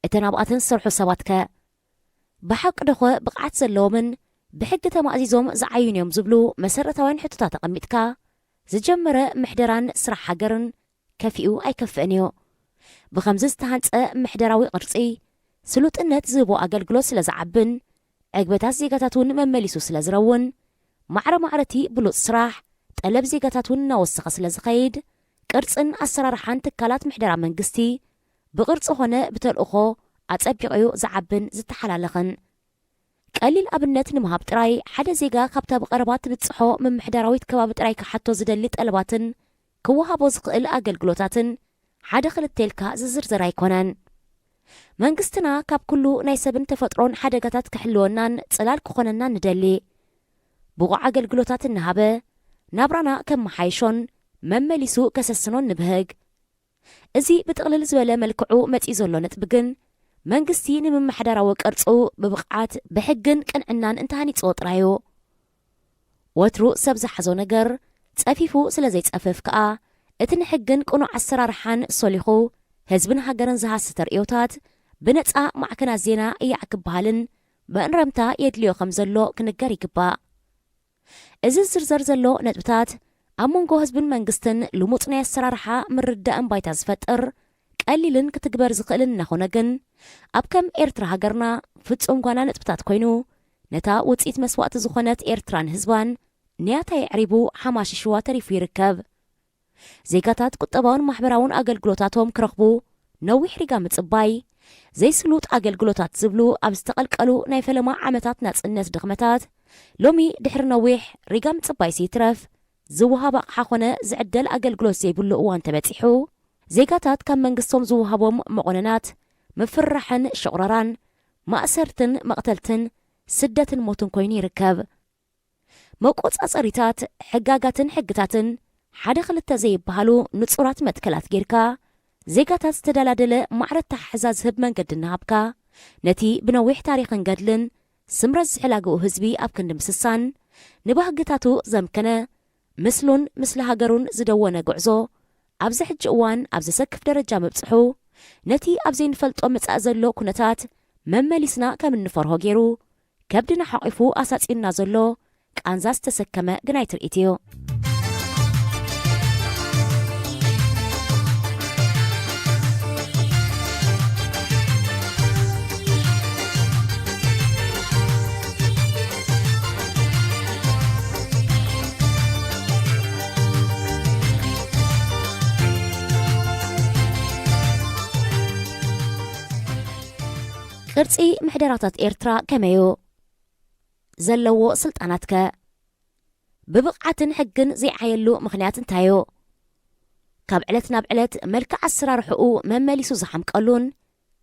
እተን ኣብኣተን ዝሰርሑ ሰባትከ? ብሓቂ ዶኸ ብቕዓት ዘለዎምን ብሕጊ ተማእዚዞም ዝዓዩን እዮም ዝብሉ መሰረታውያን ሕቶታት ኣቐሚጥካ ዝጀመረ ምሕደራን ስራሕ ሃገርን ከፊኡ ኣይከፍእን እዩ። ብኸምዚ ዝተሃንጸ ምሕደራዊ ቅርጺ ስሉጥነት ዝህቦ ኣገልግሎት ስለ ዝዓብን ዕግበታት ዜጋታት እውን መመሊሱ ስለ ዝረውን ማዕረ ማዕረቲ ብሉጽ ስራሕ ጠለብ ዜጋታት እውን እናወሰኸ ስለ ዝኸይድ ቅርጽን ኣሰራርሓን ትካላት ምሕደራ መንግስቲ ብቕርጺ ኾነ ብተልእኾ ኣጸቢቑ እዩ ዝዓብን ዝተሓላለኽን። ቀሊል ኣብነት ንምሃብ ጥራይ፣ ሓደ ዜጋ ካብታ ብቐረባ ትብጽሖ ምምሕዳራዊት ከባቢ ጥራይ ክሓቶ ዝደሊ ጠለባትን ክወሃቦ ዝኽእል ኣገልግሎታትን ሓደ ክልተ ኢልካ ዝዝርዘር ኣይኮነን። መንግስትና ካብ ኩሉ ናይ ሰብን ተፈጥሮን ሓደጋታት ክሕልወናን ጽላል ክኾነናን ንደሊ። ብቑዕ ኣገልግሎታት እናሃበ ናብራና ከመሓይሾን መመሊሱ ከሰስኖን ንብህግ። እዚ ብጥቕልል ዝበለ መልክዑ መጺኡ ዘሎ ነጥቢ ግን መንግስቲ ንምምሕዳራዊ ቅርጹ ብብቕዓት ብሕግን ቅንዕናን እንተሃኒጽዎ ጥራይ እዩ። ወትሩ ሰብ ዝሓዞ ነገር ጸፊፉ ስለ ዘይጸፍፍ ከኣ እቲ ንሕግን ቅኑዕ ኣሰራርሓን ሶሊኹ ህዝብን ሃገርን ዝሃሲ ተርእዮታት ብነጻ ማዕከናት ዜና እያዕ ክበሃልን መእረምታ የድልዮ ከም ዘሎ ክንገር ይግባእ። እዚ ዝዝርዘር ዘሎ ነጥብታት ኣብ መንጎ ህዝብን መንግስትን ልሙጽ ናይ ኣሰራርሓ ምርዳእን ባይታ ዝፈጥር ቀሊልን ክትግበር ዝኽእልን እናኾነ ግን ኣብ ከም ኤርትራ ሃገርና ፍጹም ጓና ነጥብታት ኮይኑ ነታ ውጽኢት መስዋእቲ ዝኾነት ኤርትራን ህዝባን ንያታ የዕሪቡ ሓማሽሽዋ ተሪፉ ይርከብ። ዜጋታት ቁጠባውን ማሕበራውን ኣገልግሎታቶም ክረኽቡ ነዊሕ ሪጋ ምጽባይ፣ ዘይስሉጥ ኣገልግሎታት ዝብሉ ኣብ ዝተቐልቀሉ ናይ ፈለማ ዓመታት ናጽነት ድኽመታት ሎሚ ድሕሪ ነዊሕ ሪጋ ምጽባይሲ ይትረፍ ዝወሃብ ኣቕሓ ኾነ ዝዕደል ኣገልግሎት ዘይብሉ እዋን ተበጺሑ ዜጋታት ካብ መንግስቶም ዝወሃቦም መቖነናት ምፍርራሕን ሽቑረራን ማእሰርትን መቕተልትን ስደትን ሞትን ኮይኑ ይርከብ። መቆጻጸሪታት፣ ሕጋጋትን ሕግታትን ሓደ ክልተ ዘይበሃሉ ንጹራት መትከላት ጌርካ፣ ዜጋታት ዝተደላደለ ማዕረ ኣተሓሕዛ ዝህብ መንገዲ እናሃብካ፣ ነቲ ብነዊሕ ታሪኽን ገድልን ስምረት ዝሕላገኡ ህዝቢ ኣብ ክንዲ ምስሳን፣ ንባህግታቱ ዘምከነ፣ ምስሉን ምስለ ሃገሩን ዝደወነ ጉዕዞ፣ ኣብዚ ሕጂ እዋን ኣብ ዘሰክፍ ደረጃ ምብጽሑ፣ ነቲ ኣብ ዘይንፈልጦ መጻኢ ዘሎ ኩነታት መመሊስና ከም እንፈርሆ ገይሩ፣ ከብድና ሓቒፉ ኣሳጺንና ዘሎ ቃንዛ ዝተሰከመ ግናይ ትርኢት እዩ። ቅርጺ ምሕደራታት ኤርትራ ከመይ እዩ? ዘለዎ ስልጣናትከ? ብብቕዓትን ሕግን ዘይዓየሉ ምኽንያት እንታይ እዩ? ካብ ዕለት ናብ ዕለት መልክዕ ኣሰራርሕኡ መመሊሱ ዝሓምቀሉን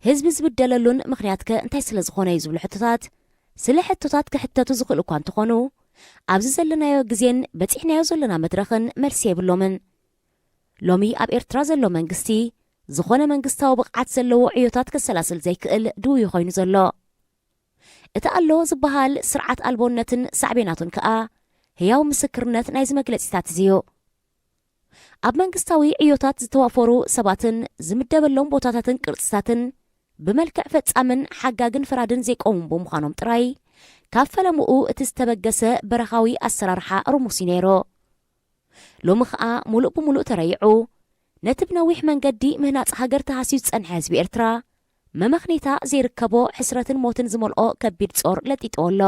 ህዝቢ ዝብደለሉን ምኽንያትከ እንታይ ስለ ዝኾነ እዩ ዝብሉ ሕቶታት፣ ስለ ሕቶታት ክሕተቱ ዝኽእሉ እኳ እንተኾኑ፣ ኣብዚ ዘለናዮ ግዜን በጺሕናዮ ዘለና መድረኽን መልሲ የብሎምን። ሎሚ ኣብ ኤርትራ ዘሎ መንግስቲ፣ ዝኾነ መንግስታዊ ብቕዓት ዘለዎ ዕዮታት ከሰላስል ዘይክእል ድውዩ ኮይኑ ዘሎ። እቲ ኣሎ ዝበሃል ስርዓት ኣልቦነትን ሳዕቤናቱን ከኣ ህያው ምስክርነት ናይዚ መግለጺታት እዚ እዩ። ኣብ መንግስታዊ ዕዮታት ዝተዋፈሩ ሰባትን ዝምደበሎም ቦታታትን ቅርጽታትን ብመልክዕ ፈጻምን ሓጋግን ፈራድን ዘይቆሙ ብምዃኖም ጥራይ፣ ካብ ፈለምኡ እቲ ዝተበገሰ በረኻዊ ኣሰራርሓ ርሙስ እዩ ነይሩ። ሎሚ ኸኣ ሙሉእ ብሙሉእ ተረይዑ፣ ነቲ ብነዊሕ መንገዲ ምህናጽ ሃገር ተሃስዩ ዝጸንሐ ህዝቢ ኤርትራ፣ መመኽኔታ ዘይርከቦ ሕስረትን ሞትን ዝመልኦ ከቢድ ጾር ለጢጥዎ ኣሎ።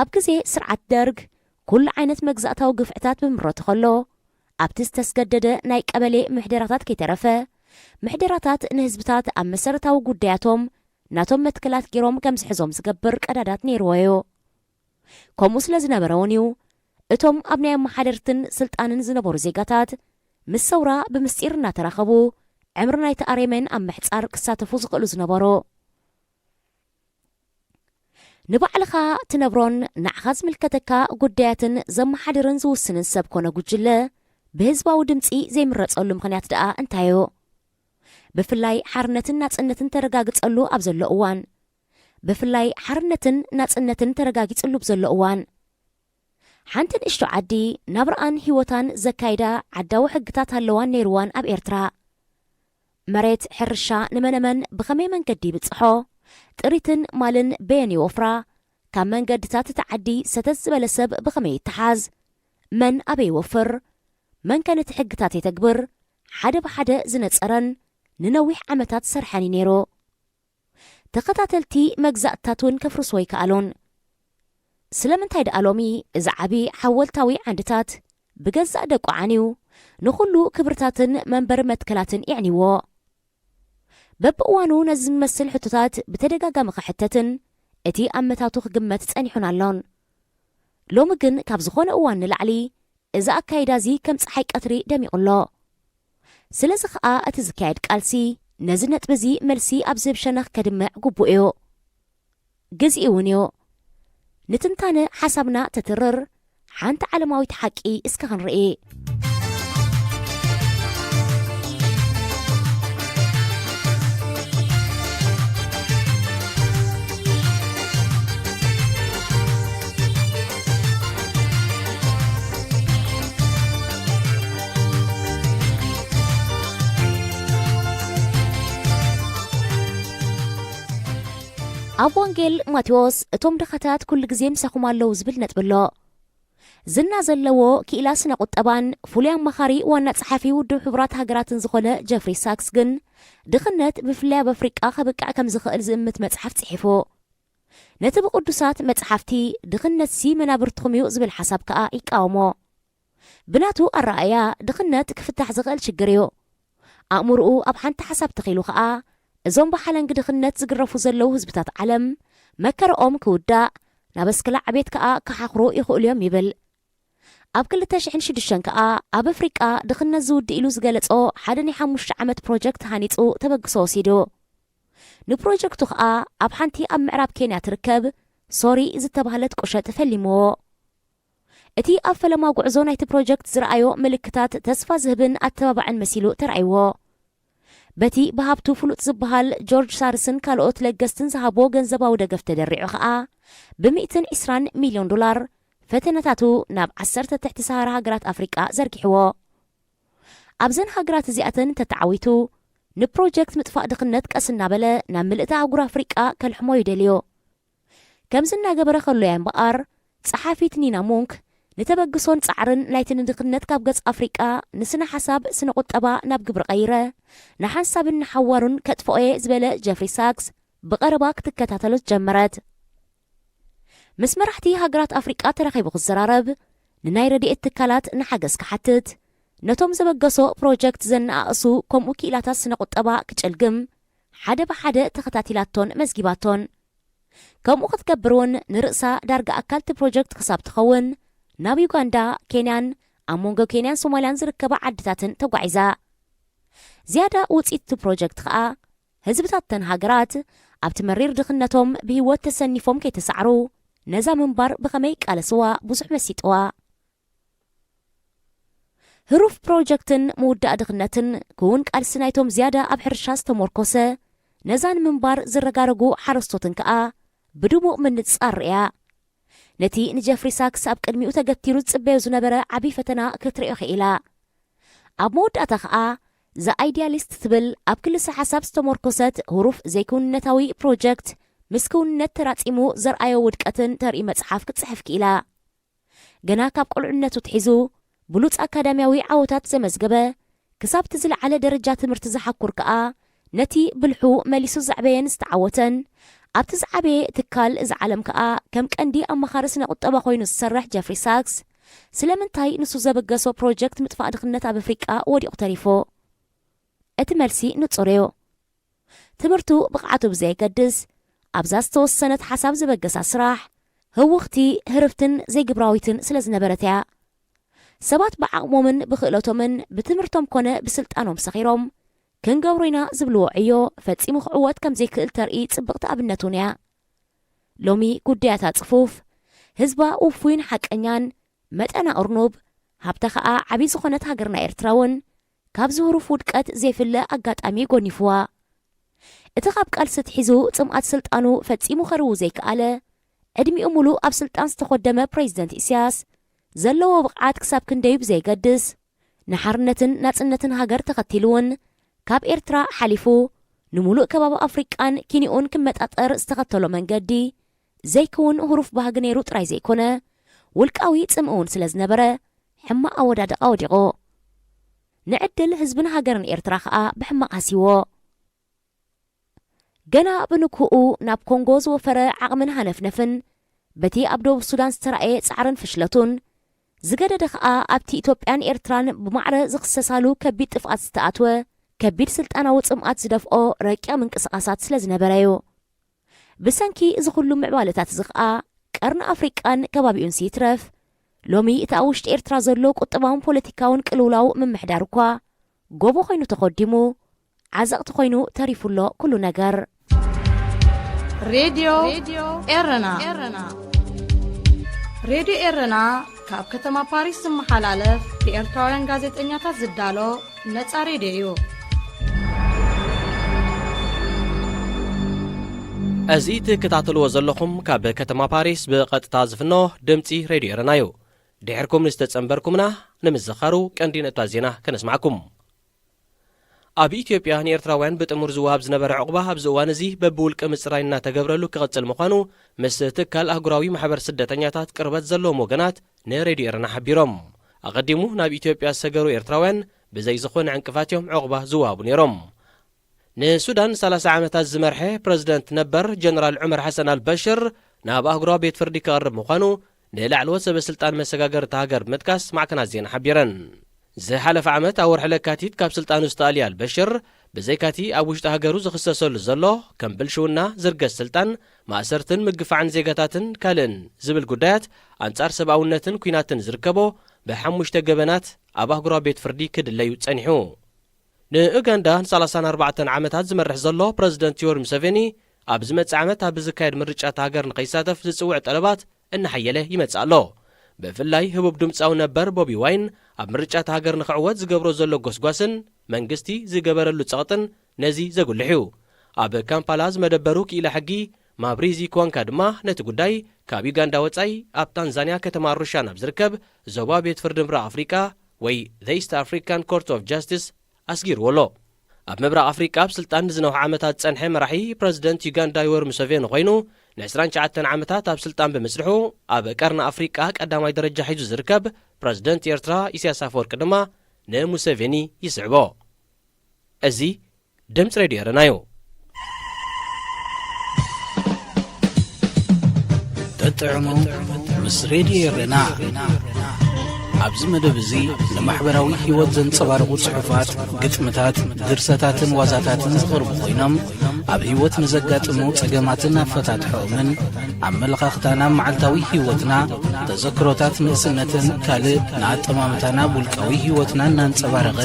ኣብ ግዜ ስርዓት ደርግ፣ ኩሉ ዓይነት መግዛእታዊ ግፍዕታት ብምረቱ ከሎ፣ ኣብቲ ዝተስገደደ ናይ ቀበሌ ምሕደራታት ከይተረፈ፣ ምሕደራታት ንህዝብታት ኣብ መሰረታዊ ጉዳያቶም ናቶም መትከላት ገይሮም ከም ዝሕዞም ዝገብር ቀዳዳት ነይርዎ እዩ። ከምኡ ስለ ዝነበረ እውን እዩ፣ እቶም ኣብ ናይ ኣመሓደርትን ስልጣንን ዝነበሩ ዜጋታት፣ ምስ ሰውራ ብምስጢር እናተራኸቡ፣ ዕምሪ ናይቲ ኣሬሜን ኣብ ምሕጻር ክሳተፉ ዝኽእሉ ዝነበሩ። ንባዕልኻ ትነብሮን ንዓኻ ዝምልከተካ ጉዳያትን ዘመሓድርን ዝውስንን ሰብ ኮነ ጉጅለ፣ ብህዝባዊ ድምጺ ዘይምረጸሉ ምኽንያት ደኣ እንታይ እዩ? ብፍላይ ሓርነትን ናጽነትን ተረጋግጸሉ ኣብ ዘሎ እዋን። ብፍላይ ሓርነትን ናጽነትን ተረጋጊጽሉ ኣብ ዘሎ እዋን። ሓንቲ ንእሽቶ ዓዲ ናብራኣን ህይወታን ዘካይዳ ዓዳዊ ሕግታት ኣለዋን ነይርዋን ኣብ ኤርትራ። መሬት ሕርሻ ንመነመን ብኸመይ መንገዲ ይብጽሖ? ጥሪትን ማልን በየን ይወፍራ? ካብ መንገድታት እቲ ዓዲ ሰተት ዝበለ ሰብ ብኸመይ ይተሓዝ? መን ኣበይ ይወፍር? መን ከ ነቲ ሕግታት የተግብር? ሓደ ብሓደ ዝነጸረን ንነዊሕ ዓመታት ዝሰርሐን እዩ ነይሩ። ተኸታተልቲ መግዛእትታት እውን ከፍርስዎ ኣይከኣሉን። ስለምንታይ ደኣ ሎሚ እዚ ዓቢ ሓወልታዊ ዓንድታት ብገዛእ ደቁ ዓንዩ፣ ንኹሉ ክብርታትን መንበሪ መትከላትን የዕንይዎ? በብእዋኑ ነዚ ዝመስል ሕቶታት ብተደጋጋሚ ክሕተትን እቲ ኣመታቱ ክግመት ጸኒሑን ኣሎን። ሎሚ ግን ካብ ዝኾነ እዋን ንላዕሊ እዚ ኣካይዳ እዚ ከም ጸሓይ ቀትሪ ደሚቑ ኣሎ። ስለዚ ኸኣ እቲ ዝካየድ ቃልሲ ነዚ ነጥቢ እዚ መልሲ ኣብ ዝህብ ሸነኽ ከድምዕ ግቡእ እዩ። ግዚኡ እውን እዩ። ንትንታነ ሓሳብና ተትርር ሓንቲ ዓለማዊት ሓቂ እስከ ክንርኢ። ኣብ ወንጌል ማቴዎስ፣ "እቶም ድኻታት ኩሉ ግዜ ምሳኹም ኣለዉ" ዝብል ነጥቢ ኣሎ። ዝና ዘለዎ ክኢላ ስነ ቁጠባን ፍሉይ ኣማኻሪ ዋና ጸሓፊ ውድብ ሕቡራት ሃገራትን ዝኾነ ጀፍሪ ሳክስ ግን፣ ድኽነት ብፍላይ ኣብ ኣፍሪቃ ከብቅዕ ከም ዝኽእል ዝእምት መጽሓፍ ጽሒፉ። ነቲ ብቅዱሳት መጽሓፍቲ "ድኽነትሲ መናብርትኹም እዩ" ዝብል ሓሳብ ከኣ ይቃወሞ። ብናቱ ኣረኣእያ፣ ድኽነት ክፍታሕ ዝኽእል ሽግር እዩ። ኣእምሮኡ ኣብ ሓንቲ ሓሳብ ተኺሉ ኸኣ፣ እዞም ብሓለንጊ ድኽነት ዝግረፉ ዘለዉ ህዝብታት ዓለም፣ መከረኦም ክውዳእ፣ ናብ ኣስክላ ዕቤት ከኣ ክሓኽሩ ይኽእሉ እዮም ይብል። ኣብ ክልተ ሽሕን ሽዱሽተን ከኣ፣ ኣብ ኣፍሪቃ ድኽነት ዝውድእ ኢሉ ዝገለጾ ሓደ ናይ ሓሙሽተ ዓመት ፕሮጀክት ሃኒጹ ተበግሶ ወሲዱ። ንፕሮጀክቱ ከኣ ኣብ ሓንቲ ኣብ ምዕራብ ኬንያ ትርከብ ሶሪ ዝተባህለት ቁሸት ፈሊምዎ። እቲ ኣብ ፈለማ ጉዕዞ ናይቲ ፕሮጀክት ዝረኣዮ ምልክታት ተስፋ ዝህብን ኣተባባዕን መሲሉ ተራእይዎ። በቲ ብሃብቱ ፍሉጥ ዝበሃል ጆርጅ ሳርስን ካልኦት ለገስትን ዝሃብዎ ገንዘባዊ ደገፍ ተደሪዑ ኸኣ፣ ብ ሚእትን ዕስራን ሚልዮን ዶላር ፈተነታቱ ናብ ዓሰርተ ትሕቲ ሰሃራ ሃገራት ኣፍሪቃ ዘርጊሕዎ። ኣብዘን ሃገራት እዚኣተን እንተተዓዊቱ፣ ንፕሮጀክት ምጥፋእ ድኽነት ቀስ እናበለ ናብ ምልእቲ ኣህጉር ኣፍሪቃ ከልሕሞ እዩ ደልዮ። ከምዚ እናገበረ ከሎ እያ እምበኣር፣ ጸሓፊት ኒና ሙንክ፣ ንተበግሶን ጻዕርን ናይቲ ንድኽነት ካብ ገጽ ኣፍሪቃ ንስነ ሓሳብ ስነ ቁጠባ ናብ ግብሪ ቀይረ፣ ንሓንሳብን ንሓዋሩን ከጥፍኦ እየ ዝበለ ጀፍሪ ሳክስ ብቐረባ ክትከታተሎ ጀመረት። ምስ መራሕቲ ሃገራት ኣፍሪቃ ተራኺቡ ክዘራረብ፣ ንናይ ረድኤት ትካላት ንሓገዝ ክሓትት፣ ነቶም ዘበገሶ ፕሮጀክት ዘነኣእሱ ከምኡ ክኢላታት ስነ ቁጠባ ክጭልግም፣ ሓደ ብሓደ ተኸታቲላቶን መዝጊባቶን። ከምኡ ክትገብር እውን ንርእሳ ዳርጋ ኣካል እቲ ፕሮጀክት ክሳብ ትኸውን ናብ ዩጋንዳ፣ ኬንያን ኣብ መንጎ ኬንያን ሶማልያን ዝርከባ ዓድታትን ተጓዒዛ። ዝያዳ ውጽኢት እቲ ፕሮጀክት ኸኣ ህዝብታት እተን ሃገራት ኣብቲ መሪር ድኽነቶም ብህይወት ተሰኒፎም ከይተሳዕሩ ነዛ ምንባር ብኸመይ ይቃለስዋ ብዙሕ መሲጥዋ። ህሩፍ ፕሮጀክትን ምውዳእ ድኽነትን ክውን ቃልሲ ናይቶም ዝያዳ ኣብ ሕርሻ ዝተሞርኮሰ ነዛ ንምንባር ዝረጋረጉ ሓረስቶትን ከኣ ብድሙቕ ምንጻር ርእያ። ነቲ ንጀፍሪ ሳክስ ኣብ ቅድሚኡ ተገቲሩ ዝጽበዮ ዝነበረ ዓቢ ፈተና ክትርእዮ ክኢላ። ኣብ መወዳእታ ኸኣ፣ ዘ ኣይድያሊስት ትብል ኣብ ክልሰ ሓሳብ ዝተሞርኮሰት ህሩፍ ዘይክውንነታዊ ፕሮጀክት፣ ምስ ክውንነት ተራጺሙ ዘርኣዮ ውድቀትን ተርኢ መጽሓፍ ክትጽሕፍ ክኢላ። ገና ካብ ቁልዕነቱ ትሒዙ ብሉጽ ኣካዳሚያዊ ዓወታት ዘመዝገበ፣ ክሳብ እቲ ዝለዓለ ደረጃ ትምህርቲ ዝሓኩር ከኣ፣ ነቲ ብልሑ መሊሱ ዘዕበየን ዝተዓወተን፣ ኣብቲ ዝዓበየ ትካል እዚ ዓለም ከኣ ከም ቀንዲ ኣማኻሪ ስነ ቁጠባ ኮይኑ ዝሰርሕ ጀፍሪ ሳክስ፣ ስለምንታይ ንሱ ዘበገሶ ፕሮጀክት ምጥፋእ ድኽነት ኣብ ኣፍሪቃ ወዲቑ ተሪፉ? እቲ መልሲ ንጹር እዩ። ትምህርቱ ብቕዓቱ ብዘየገድስ፣ ኣብዛ ዝተወሰነት ሓሳብ ዝበገሳ ስራሕ፣ ህውኽቲ፣ ህርፍትን ዘይግብራዊትን ስለ ዝነበረት እያ። ሰባት ብዓቕሞምን ብኽእለቶምን ብትምህርቶም ኮነ ብስልጣኖም ሰኺሮም፣ ክንገብሮ ኢና ዝብልዎ ዕዮ ፈጺሙ ክዕወት ከም ዘይክእል ተርኢ ጽብቕቲ ኣብነት እውን እያ። ሎሚ ጉዳያታ ጽፉፍ፣ ህዝባ ውፉይን ሓቀኛን፣ መጠና እርኑብ፣ ሃብታ ኸኣ ዓቢ ዝኾነት ሃገርና ኤርትራ እውን፣ ካብዚ ህሩፍ ውድቀት ዘይፍለ ኣጋጣሚ ጎኒፍዋ። እቲ ካብ ቃልሲ ኣትሒዙ ጽምኣት ስልጣኑ ፈጺሙ ከርዊ ዘይከኣለ፣ ዕድሚኡ ሙሉእ ኣብ ስልጣን ዝተኾደመ ፕሬዚደንት ኢሳያስ፣ ዘለዎ ብቕዓት ክሳብ ክንደዩ ብዘየገድስ፣ ንሓርነትን ናጽነትን ሃገር ተኸቲሉ እውን፣ ካብ ኤርትራ ሓሊፉ፣ ንሙሉእ ከባቢ ኣፍሪቃን ኪንኡን ክመጣጠር ዝተኸተሎ መንገዲ፣ ዘይከውን ህሩፍ ባህጊ ነይሩ ጥራይ ዘይኮነ፣ ውልቃዊ ጽምኢ እውን ስለ ዝነበረ፣ ሕማቕ ኣወዳድቓ ወዲቑ። ንዕድል ህዝብን ሃገርን ኤርትራ ኸኣ ብሕማቕ ሃስይዎ። ገና ብንግህኡ ናብ ኮንጎ ዝወፈረ ዓቕምን ሃነፍነፍን፣ በቲ ኣብ ደቡብ ሱዳን ዝተራእየ ጻዕርን ፍሽለቱን፣ ዝገደደ ኸኣ ኣብቲ ኢትዮጵያን ኤርትራን ብማዕረ ዝኽሰሳሉ ከቢድ ጥፍኣት ዝተኣትወ፣ ከቢድ ስልጣናዊ ጽምኣት ዝደፍኦ ረቂቕ ምንቅስቓሳት ስለ ዝነበረ እዩ። ብሰንኪ እዚ ኹሉ ምዕባለታት እዚ ኸኣ፣ ቀርኒ ኣፍሪቃን ከባቢኡንሲ ይትረፍ፣ ሎሚ እቲ ኣብ ውሽጢ ኤርትራ ዘሎ ቁጠባውን ፖለቲካውን ቅልውላው ምምሕዳር እኳ ጎቦ ኮይኑ ተኾዲሙ፣ ዓዘቕቲ ኮይኑ ተሪፉ ኣሎ ኩሉ ነገር። ሬድዮ ኤረና። ሬድዮ ኤረና ካብ ከተማ ፓሪስ ዝመሓላለፍ ብኤርትራውያን ጋዜጠኛታት ዝዳሎ ነጻ ሬድዮ እዩ። እዚ ትከታተልዎ ዘለኹም ካብ ከተማ ፓሪስ ብቐጥታ ዝፍኖ ድምጺ ሬድዮ ኤረና እዩ። ድሕርኩም ንዝተጸንበርኩምና ንምዝኻሩ ቀንዲ ነጥብታት ዜና ከነስማዕኩም። ኣብ ኢትዮጵያ ንኤርትራውያን ብጥሙር ዝወሃብ ዝነበረ ዕቑባ ኣብዚ እዋን እዚ በብውልቂ ምጽራይ እናተገብረሉ ክቕጽል ምዃኑ ምስ ትካል ኣህጉራዊ ማሕበር ስደተኛታት ቅርበት ዘለዎም ወገናት ንሬድዮ ኤረና ሓቢሮም። ኣቐዲሙ ናብ ኢትዮጵያ ዝሰገሩ ኤርትራውያን ብዘይ ዝኾነ ዕንቅፋት እዮም ዕቑባ ዝወሃቡ ነይሮም። ንሱዳን ሰላሳ ዓመታት ዝመርሐ ፕረዚደንት ነበር ጀነራል ዑመር ሓሰን ኣልበሽር ናብ ኣህጉራዊ ቤት ፍርዲ ክቐርብ ምዃኑ ንላዕለዎት ሰበ ስልጣን መሰጋገርቲ ሃገር ብምጥቃስ ማዕከናት ዜና ሓቢረን። ዝሓለፈ ዓመት ኣብ ወርሒ ለካቲት ካብ ስልጣኑ ዝተኣልየ ኣልበሽር፣ ብዘይካቲ ኣብ ውሽጢ ሃገሩ ዝኽሰሰሉ ዘሎ ከም ብልሽውና፣ ዝርገት ስልጣን፣ ማእሰርትን ምግፋዕን ዜጋታትን ካልእን ዝብል ጉዳያት ኣንጻር ሰብኣውነትን ኲናትን ዝርከቦ ብሓሙሽተ ገበናት ኣብ ኣህጉራዊ ቤት ፍርዲ ክድለዩ ጸኒሑ። ንኡጋንዳ ንሰላሳን ኣርባዕተን ዓመታት ዝመርሕ ዘሎ ፕረዚደንት ዮወሪ ሙሰቬኒ፣ ኣብ ዝመጽእ ዓመት ኣብ ዝካየድ ምርጫ እታ ሃገር ንኸይሳተፍ ዝጽውዕ ጠለባት እናሓየለ ይመጽእ ኣሎ። ብፍላይ ህቡብ ድምጻዊ ነበር ቦቢ ዋይን ኣብ ምርጫ እታ ሃገር ንኽዕወት ዝገብሮ ዘሎ ጎስጓስን መንግስቲ ዝገበረሉ ጸቕጥን ነዚ ዘጉልሕ እዩ። ኣብ ካምፓላ ዝመደበሩ ክኢላ ሕጊ ማብሪዚ ክዋንካ ድማ ነቲ ጉዳይ ካብ ዩጋንዳ ወጻኢ ኣብ ታንዛንያ ከተማ ኣሩሻ ናብ ዝርከብ ዞባ ቤት ፍርዲ ምብራቕ ኣፍሪቃ ወይ The East African Court of Justice ኣስጊርዎ ኣሎ። ኣብ ምብራቕ ኣፍሪቃ ኣብ ስልጣን ንዝነውሐ ዓመታት ዝጸንሐ መራሒ ፕረዚደንት ዩጋንዳ ዮወሪ ሙሰቬኒ ኮይኑ ንዕስራን ትሽዓተን ዓመታት ኣብ ስልጣን ብምጽንሑ ኣብ ቀርኒ ኣፍሪቃ ቀዳማይ ደረጃ ሒዙ ዝርከብ ፕረዚደንት ኤርትራ ኢሳያስ ኣፈወርቂ ድማ ንሙሰቬኒ ይስዕቦ። እዚ ድምፂ ሬድዮ ኤረና እዩ። ጠጥዕሙ ምስ ሬድዮ ኤረና። ኣብዚ መደብ እዚ ንማሕበራዊ ህይወት ዘንጸባርቑ ጽሑፋት፣ ግጥምታት፣ ድርሰታትን ዋዛታትን ዝቐርቡ ኮይኖም ኣብ ህይወት ንዘጋጥሙ ጸገማትን ኣፈታትሖኦምን ኣመለኻኽታና መዓልታዊ ህይወትና፣ ተዘክሮታት ንእስነትን ካልእ ንኣጠማምታና ኣብ ውልቃዊ ህይወትና እናንጸባረቐ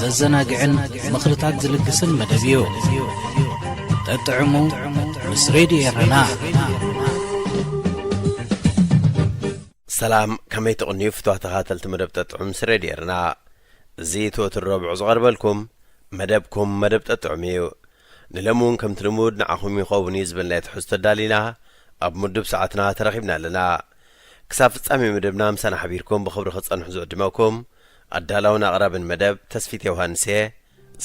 ዘዘናግዕን ምኽርታት ዝልግስን መደብ እዩ። ጠጥዕሙ ምስ ሬድዮ ኤረና። ሰላም፣ ከመይ ትቕንዩ ፍትዋ ተኻተልቲ መደብ ጠጥዑም ምስ ሬድዮ ኤረና። እዚ ትወትር ረብዑ ዝቐርበልኩም መደብኩም መደብ ጠጥዑም እዩ። ንሎሚ እውን ከምቲ ልሙድ ንዓኹም ይኸውን እዩ ዝበልናዮ ትሕዝቶ ኣዳሊና ኣብ ምዱብ ሰዓትና ተረኺብና ኣለና። ክሳብ ፍጻሜ መደብና ምሳና ሓቢርኩም ብኽብሪ ክትጸንሑ ዝዕድመኩም ኣዳላውን ኣቕራብን መደብ ተስፊት ዮሃንስ እየ።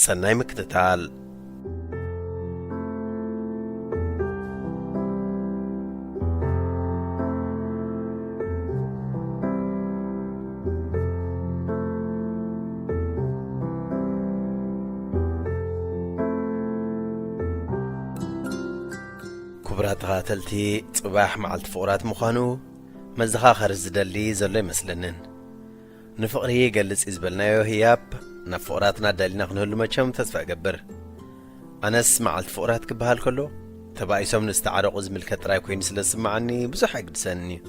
ሰናይ ምክትታል። ክቡራት ተኸታተልቲ፣ ጽባሕ መዓልቲ ፍቑራት ምዃኑ መዘኻኸሪ ዝደሊ ዘሎ ኣይመስለንን። ንፍቕሪ ይገልጽ እዩ ዝበልናዮ ህያብ ናብ ፍቑራትና ኣዳሊና ክንህሉ መቸም ተስፋ እገብር። ኣነስ መዓልቲ ፍቑራት ክበሃል ከሎ ተባኢሶም ንዝተዓረቑ ዝምልከት ጥራይ ኮይኑ ስለ ዝስምዓኒ ብዙሕ ኣይግድሰንን እዩ።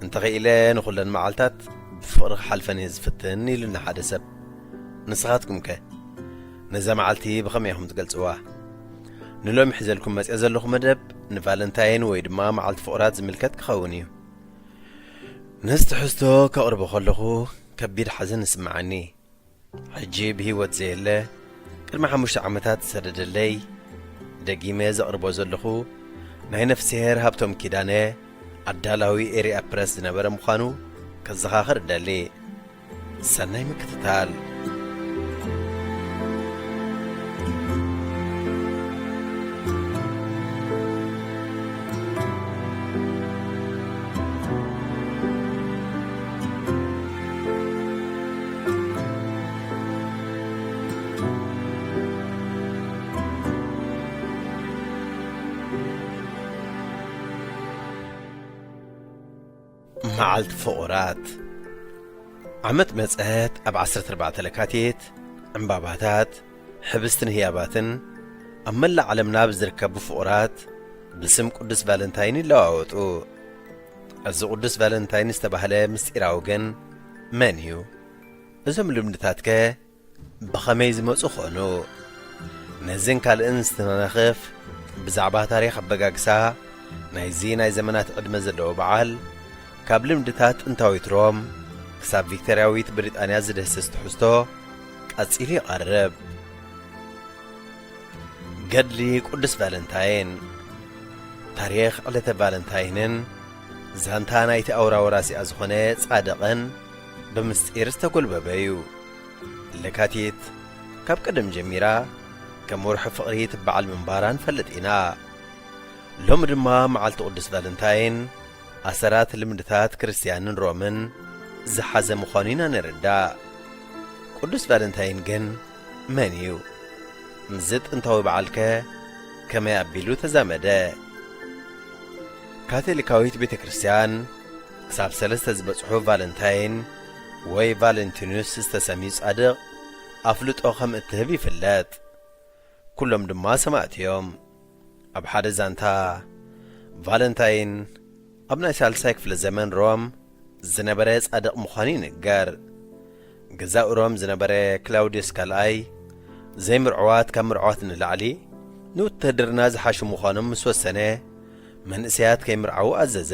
እንተኽኢለ ንኹለን መዓልታት ብፍቕሪ ክሓልፈን እየ ዝፍትን ኢሉኒ ሓደ ሰብ። ንስኻትኩምከ ነዛ መዓልቲ ብኸመይ ኢኹም ትገልጽዋ? ንሎሚ ሒዘልኩም መጽየ ዘለኹ መደብ ንቫለንታይን ወይ ድማ መዓልቲ ፍቑራት ዝምልከት ክኸውን እዩ። ነዚ ትሕዝቶ ከቕርቦ ከለኹ ከቢድ ሓዘን ይስምዓኒ። ሕጂ ብህይወት ዘየለ ቅድሚ ሓሙሽተ ዓመታት ዝሰደደለይ ደጊመ ዘቕርቦ ዘለኹ ናይ ነፍስሄር ሃብቶም ኪዳነ ኣዳላዊ ኤርያ ፕረስ ዝነበረ ምዃኑ ከዘኻኽር እደሊ። ሰናይ ምክትታል። መዓልቲ ፍቑራት። ዓመት መጸት ኣብ ዓሰርተ ኣርባዕተ ለካቲት ዕምባባታት፣ ሕብስትን ህያባትን ኣብ መላእ ዓለምና ብዝርከቡ ፍቑራት ብስም ቅዱስ ቫለንታይን ይለዋወጡ። እዚ ቅዱስ ቫለንታይን ዝተባህለ ምስጢራዊ ግን መን እዩ? እዞም ልምድታትከ ብኸመይ ዝመጹ ኾኑ? ነዝን ካልእን ዝተናኸፍ ብዛዕባ ታሪኽ ኣበጋግሳ ናይዚ ናይ ዘመናት ዕድመ ዘለዎ በዓል፣ ካብ ልምድታት ጥንታዊት ሮም ክሳብ ቪክቶርያዊት ብሪጣንያ ዝድህስስ ትሕዝቶ ቀጺሉ ይቐርብ። ገድሊ ቅዱስ ቫለንታይን። ታሪኽ ዕለተ ቫለንታይንን ዛንታ ናይቲ ኣውራ ወራሲኣ ዝኾነ ጻድቕን ብምስጢር ዝተጎልበበ እዩ። ለካቲት ካብ ቀደም ጀሚራ ከም ወርሒ ፍቕሪ ትበዓል ምንባራ ንፈልጥ ኢና። ሎሚ ድማ መዓልቲ ቅዱስ ቫለንታይን ኣሰራት ልምድታት ክርስትያንን ሮምን ዝሓዘ ምዃኑ ኢና ንርዳእ። ቅዱስ ቫለንታይን ግን መን እዩ? ምስዚ ጥንታዊ በዓልከ ከመይ ኣቢሉ ተዛመደ? ካቶሊካዊት ቤተ ክርስትያን ክሳብ ሰለስተ ዝበጽሑ ቫለንታይን ወይ ቫለንቲኑስ ዝተሰምዩ ጻድቕ ኣፍልጦ ከም እትህብ ይፍለጥ። ኩሎም ድማ ሰማእቲ እዮም። ኣብ ሓደ ዛንታ፣ ቫለንታይን ኣብ ናይ ሳልሳይ ክፍለ ዘመን ሮም ዝነበረ ጻድቕ ምዃኑ ይንገር። ገዛእ ሮም ዝነበረ ክላውድዮስ ካልኣይ፣ ዘይምርዑዋት ካብ ምርዑዋት ንላዕሊ ንውትህድርና ዝሓሹ ምዃኖም ምስ ወሰነ፣ መንእሰያት ከይምርዓዉ ኣዘዘ።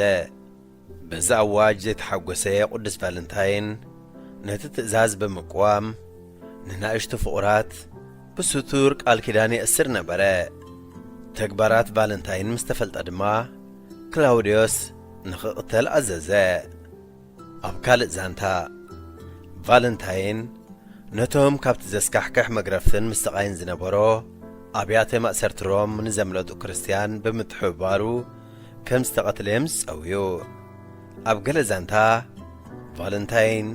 በዚ ኣዋጅ ዘይተሓጎሰ ቅዱስ ቫለንታይን፣ ነቲ ትእዛዝ ብምቅዋም፣ ንናእሽቱ ፍቑራት ብስቱር ቃል ኪዳን የእስር ነበረ። ተግባራት ቫለንታይን ምስ ተፈልጠ ድማ፣ ክላውድዮስ ንኽቕተል ኣዘዘ። ኣብ ካልእ ዛንታ፣ ቫለንታይን ነቶም ካብቲ ዘስካሕክሕ መግረፍትን ምስቓይን ዝነበሮ ኣብያተ ማእሰርቲ ሮም ንዘምለጡ ክርስትያን ብምትሕብባሩ ከም ዝተቐትለ እዮም ዝጸውዩ። ኣብ ገለ ዛንታ፣ ቫለንታይን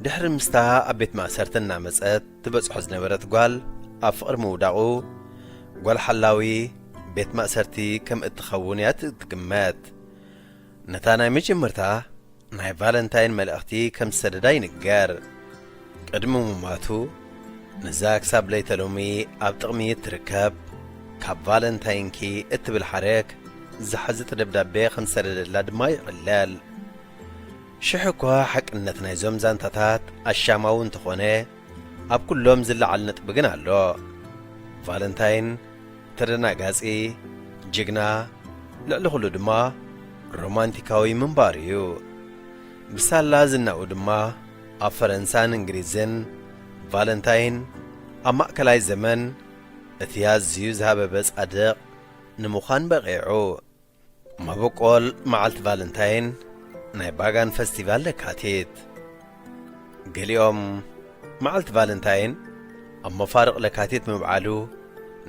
ድሕሪ ምስታ ኣብ ቤት ማእሰርቲ እናመጸት ትበጽሖ ዝነበረት ጓል ኣብ ፍቕሪ ምውዳቑ፣ ጓል ሓላዊ ቤት ማእሰርቲ ከም እትኸውን እያ ትግመት። ነታ ናይ መጀመርታ ናይ ቫለንታይን መልእኽቲ ከም ዝሰደዳ ይንገር። ቅድሚ ምሟቱ፣ ነዛ ክሳብ ለይተ ሎሚ ኣብ ጥቕሚ እትርከብ፣ ካብ ቫለንታይንኪ እትብል ሓረግ ዝሓዘት ደብዳቤ ከም ዝሰደደላ ድማ ይዕለል። ሽሕ እኳ ሓቅነት ናይዞም ዛንታታት ኣሻማዊ እንተኾነ፣ ኣብ ኩሎም ዝለዓል ነጥቢ ግን ኣሎ። ቫለንታይን ተደናጋጺ፣ ጅግና፣ ልዕሊ ኩሉ ድማ ሮማንቲካዊ ምንባሩ እዩ። ብሳላ ዝናኡ ድማ ኣብ ፈረንሳን እንግሊዝን ቫለንታይን ኣብ ማእከላይ ዘመን እቲ ኣዝዩ ዝሃበበ ጻድቕ ንምዃን በቒዑ። መበቆል መዓልቲ ቫለንታይን ናይ ባጋን ፈስቲቫል ለካቲት። ገሊኦም መዓልቲ ቫለንታይን ኣብ መፋርቕ ለካቲት ምብዓሉ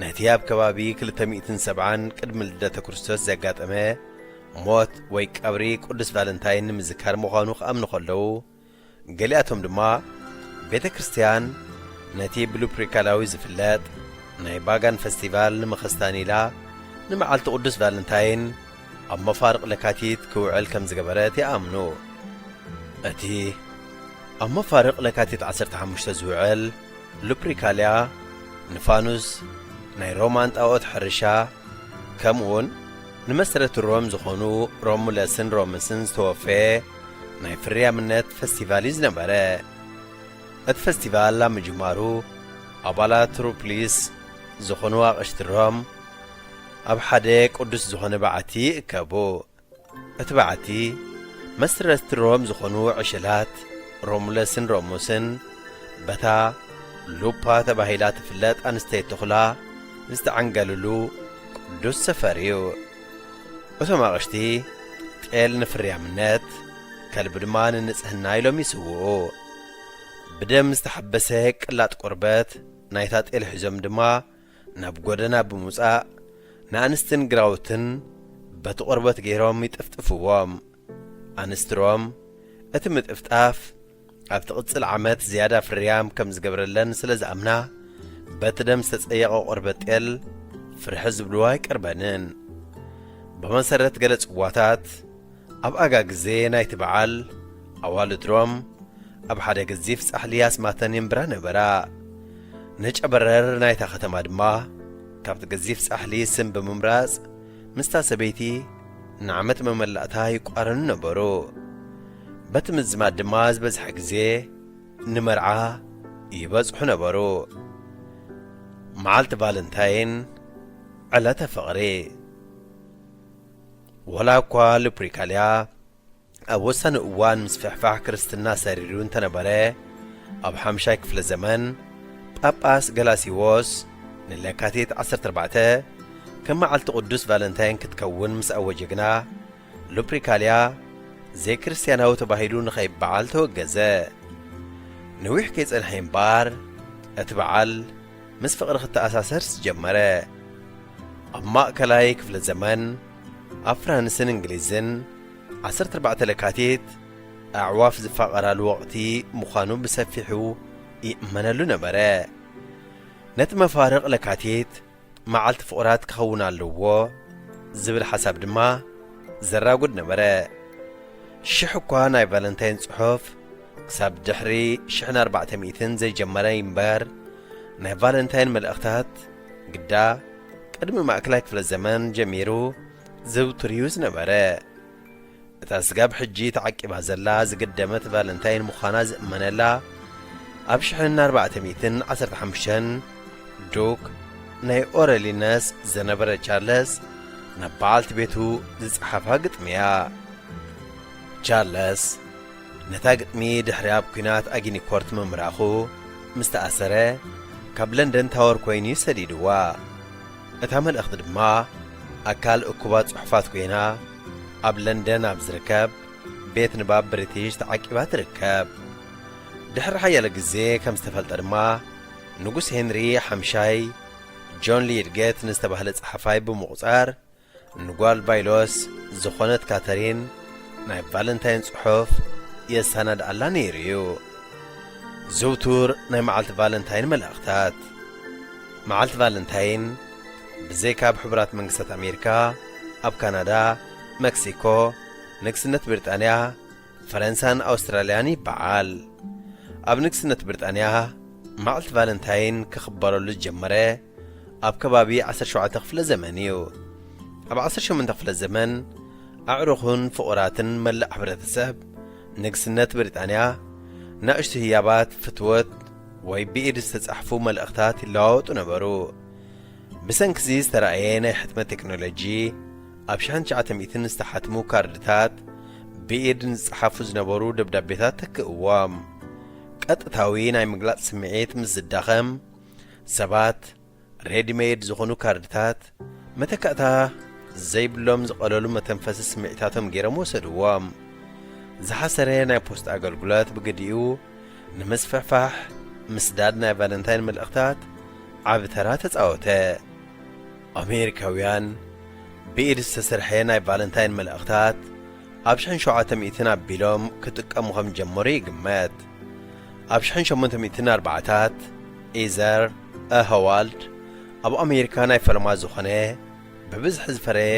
ነቲ ኣብ ከባቢ ክልተ ሚእትን ሰብዓን ቅድሚ ልደተ ክርስቶስ ዘጋጠመ ሞት ወይ ቀብሪ ቅዱስ ቫለንታይን ንምዝካር ምዃኑ ክኣምኑ ከለዉ፣ ገሊኣቶም ድማ ቤተ ክርስቲያን ነቲ ብሉፕሪካላዊ ዝፍለጥ ናይ ባጋን ፈስቲቫል ንምኽስታን ኢላ ንመዓልቲ ቅዱስ ቫለንታይን ኣብ መፋርቕ ለካቲት ክውዕል ከም ዝገበረት ይኣምኑ። እቲ ኣብ መፋርቕ ለካቲት ዓሰርተ ሓሙሽተ ዝውዕል ሉፕሪካልያ ንፋኑስ ናይ ሮማን ጣኦት ሕርሻ፣ ከምኡውን ንመሰረቲ ሮም ዝኾኑ ሮሙለስን ሮሙስን ዝተወፈየ ናይ ፍርያምነት ፈስቲቫል እዩ ዝነበረ። እቲ ፈስቲቫል ኣብ ምጅማሩ፣ ኣባላት ሩፕሊስ ዝኾኑ ኣቕሽቲ ሮም ኣብ ሓደ ቅዱስ ዝኾነ በዓቲ ይእከቡ። እቲ በዓቲ፣ መስረትቲ ሮም ዝኾኑ ዕሸላት ሮሙለስን ሮሙስን፣ በታ ሉፓ ተባሂላ ትፍለጥ ኣንስተይቲ ተኹላ ዝተዓንገሉሉ ቅዱስ ሰፈር እዩ። እቶም ኣቕሽቲ፣ ጤል ንፍርያምነት፣ ከልቢ ድማ ንንጽህና ኢሎም ይስውኡ። ብደም ዝተሓበሰ ቅላጥ ቆርበት ናይታ ጤል ሒዞም ድማ ናብ ጎደና ብምውጻእ፣ ንኣንስትን ግራውትን በቲ ቆርበት ገይሮም ይጥፍጥፍዎም። ኣንስቲ ሮም፣ እቲ ምጥፍጣፍ ኣብቲ ቅጽል ዓመት ዝያዳ ፍርያም ከም ዝገብረለን ስለ ዝኣምና፣ በቲ ደም ዝተጸየቐ ቆርበት ጤል ፍርሒ ዝብልዎ ኣይቀርበንን። ብመሰረት ገለ ጽዋታት፣ ኣብ ኣጋ ግዜ ናይቲ በዓል፣ ኣዋልድ ሮም ኣብ ሓደ ገዚፍ ጻሕሊ ኣስማተን የንብራ ነበራ። ንጨበረር ናይታ ከተማ ድማ ካብቲ ገዚፍ ጻሕሊ ስም ብምምራጽ፣ ምስታ ሰበይቲ ንዓመት መመላእታ ይቋረኑ ነበሩ። በቲ ምዝማድ ድማ ዝበዝሐ ግዜ ንመርዓ ይበጽሑ ነበሩ። መዓልቲ ቫለንታይን፣ ዕለተ ፍቕሪ። ወላ እኳ ሉፕሪካልያ ኣብ ወሳኒ እዋን ምስፍሕፋሕ ክርስትና ሰሪሩ እንተነበረ፣ ኣብ ሓምሻይ ክፍለ ዘመን ጳጳስ ገላሲዎስ ንለካቲት ዓሰርተ ኣርባዕተ ከም መዓልቲ ቅዱስ ቫለንታይን ክትከውን ምስ ኣወጀ ግና፣ ሉፕሪካልያ ዘይክርስትያናዊ ተባሂሉ ንኸይበዓል ተወገዘ። ነዊሕ ከይጸንሐ እምበኣር፣ እቲ በዓል ምስ ፍቕሪ ክተኣሳሰር ዝጀመረ። ኣብ ማእከላይ ክፍለ ዘመን፣ ኣብ ፍራንስን እንግሊዝን፣ ዓሰርተ ኣርባዕተ ለካቲት ኣዕዋፍ ዝፋቐራሉ ወቕቲ ምዃኑ ብሰፊሑ ይእመነሉ ነበረ። ነቲ መፋርቕ ለካቲት መዓልቲ ፍቑራት ክኸውን ኣለዎ ዝብል ሓሳብ ድማ ዘራጉድ ነበረ። ሽሕ እኳ ናይ ቫለንታይን ጽሑፍ ክሳብ ድሕሪ ሽሕን ኣርባዕተ ሚእትን ዘይጀመረ እምበር፣ ናይ ቫለንታይን መልእኽታት ግዳ ቅድሚ ማእከላይ ክፍለ ዘመን ጀሚሩ ዝውቱር እዩ ዝነበረ። እታ ስጋብ ሕጂ ተዓቂባ ዘላ ዝግደመት ቫለንታይን ምዃና ዝእመነላ፣ ኣብ ሽሕን ኣርባዕተ ሚእትን ዓሰርተ ሓሙሽተን ዱክ ናይ ኦረሊነስ ዝነበረ ቻርለስ ናብ በዓልቲ ቤቱ ዝጸሓፋ ግጥሚ እያ። ቻርለስ ነታ ግጥሚ ድሕሪ ኣብ ኲናት ኣጊኒኮርት ምምራኹ ምስ ተኣሰረ፣ ካብ ለንደን ታወር ኮይኑ እዩ ሰዲድዋ። እታ መልእኽቲ ድማ ኣካል እኩባት ጽሑፋት ኮይና፣ ኣብ ለንደን ኣብ ዝርከብ ቤት ንባብ ብሪቲሽ ተዓቂባ ትርከብ። ድሕሪ ሓያለ ግዜ ከም ዝተፈልጠ ድማ፣ ንጉስ ሄንሪ ሓምሻይ፣ ጆን ሊድጌት ንዝተባህለ ጸሓፋይ ብምቑጻር፣ ንጓል ባይሎስ ዝኾነት ካተሪን ናይ ቫለንታይን ጽሑፍ የሰናድኣላ ነይሩ እዩ። ዝውቱር ናይ መዓልቲ ቫለንታይን መልእኽታት። መዓልቲ ቫለንታይን ብዘይካ ኣብ ሕቡራት መንግስታት ኣሜሪካ፣ ኣብ ካናዳ፣ መክሲኮ፣ ንግስነት ብሪጣንያ፣ ፈረንሳን ኣውስትራልያን ይበዓል። ኣብ ንግስነት ብሪጣንያ መዓልቲ ቫለንታይን ክኽበረሉ ዝጀመረ ኣብ ከባቢ ዓሰርተ ሸውዓተ ክፍለ ዘመን እዩ። ኣብ ዓሰርተ ሸሞንተ ክፍለ ዘመን ኣዕሩኽን ፍቑራትን መላእ ሕብረተሰብ ንግስነት ብሪጣንያ ናእሽቱ ህያባት ፍትወት ወይ ብኢድ ዝተጻሕፉ መልእኽታት ይለዋወጡ ነበሩ። ብሰንኪ እዚ ዝተራእየ ናይ ሕትመት ቴክኖሎጂ፣ ኣብ ሽሕን ትሽዓተ ሚእትን ዝተሓትሙ ካርድታት ብኢድ ንዝጸሓፉ ዝነበሩ ደብዳቤታት ተክእዎም። ቀጥታዊ ናይ ምግላጽ ስምዒት ምስ ዝዳኸም፣ ሰባት ሬዲሜድ ዝኾኑ ካርድታት መተካእታ ዘይብሎም ዝቐለሉ መተንፈሲ ስምዒታቶም ገይሮም ወሰድዎም። ዝሓሰረ ናይ ፖስት ኣገልግሎት ብግዲኡ ንምስፍሕፋሕ ምስዳድ ናይ ቫለንታይን መልእኽታት ዓቢ ተራ ተጻወተ። ኣሜሪካውያን ብኢድ ዝተሰርሐ ናይ ቫለንታይን መልእኽታት ኣብ ሽሕን ሸውዓተ ሚእትን ኣቢሎም ክጥቀሙ ከም ጀመሩ ይግመት። ኣብ ሽሕን ሸሞንተ ሚእትን ኣርባዓታት፣ ኢዘር እ ሆዋልድ ኣብ ኣሜሪካ ናይ ፈለማ ዝኾነ ብብዝሒ ዝፈረየ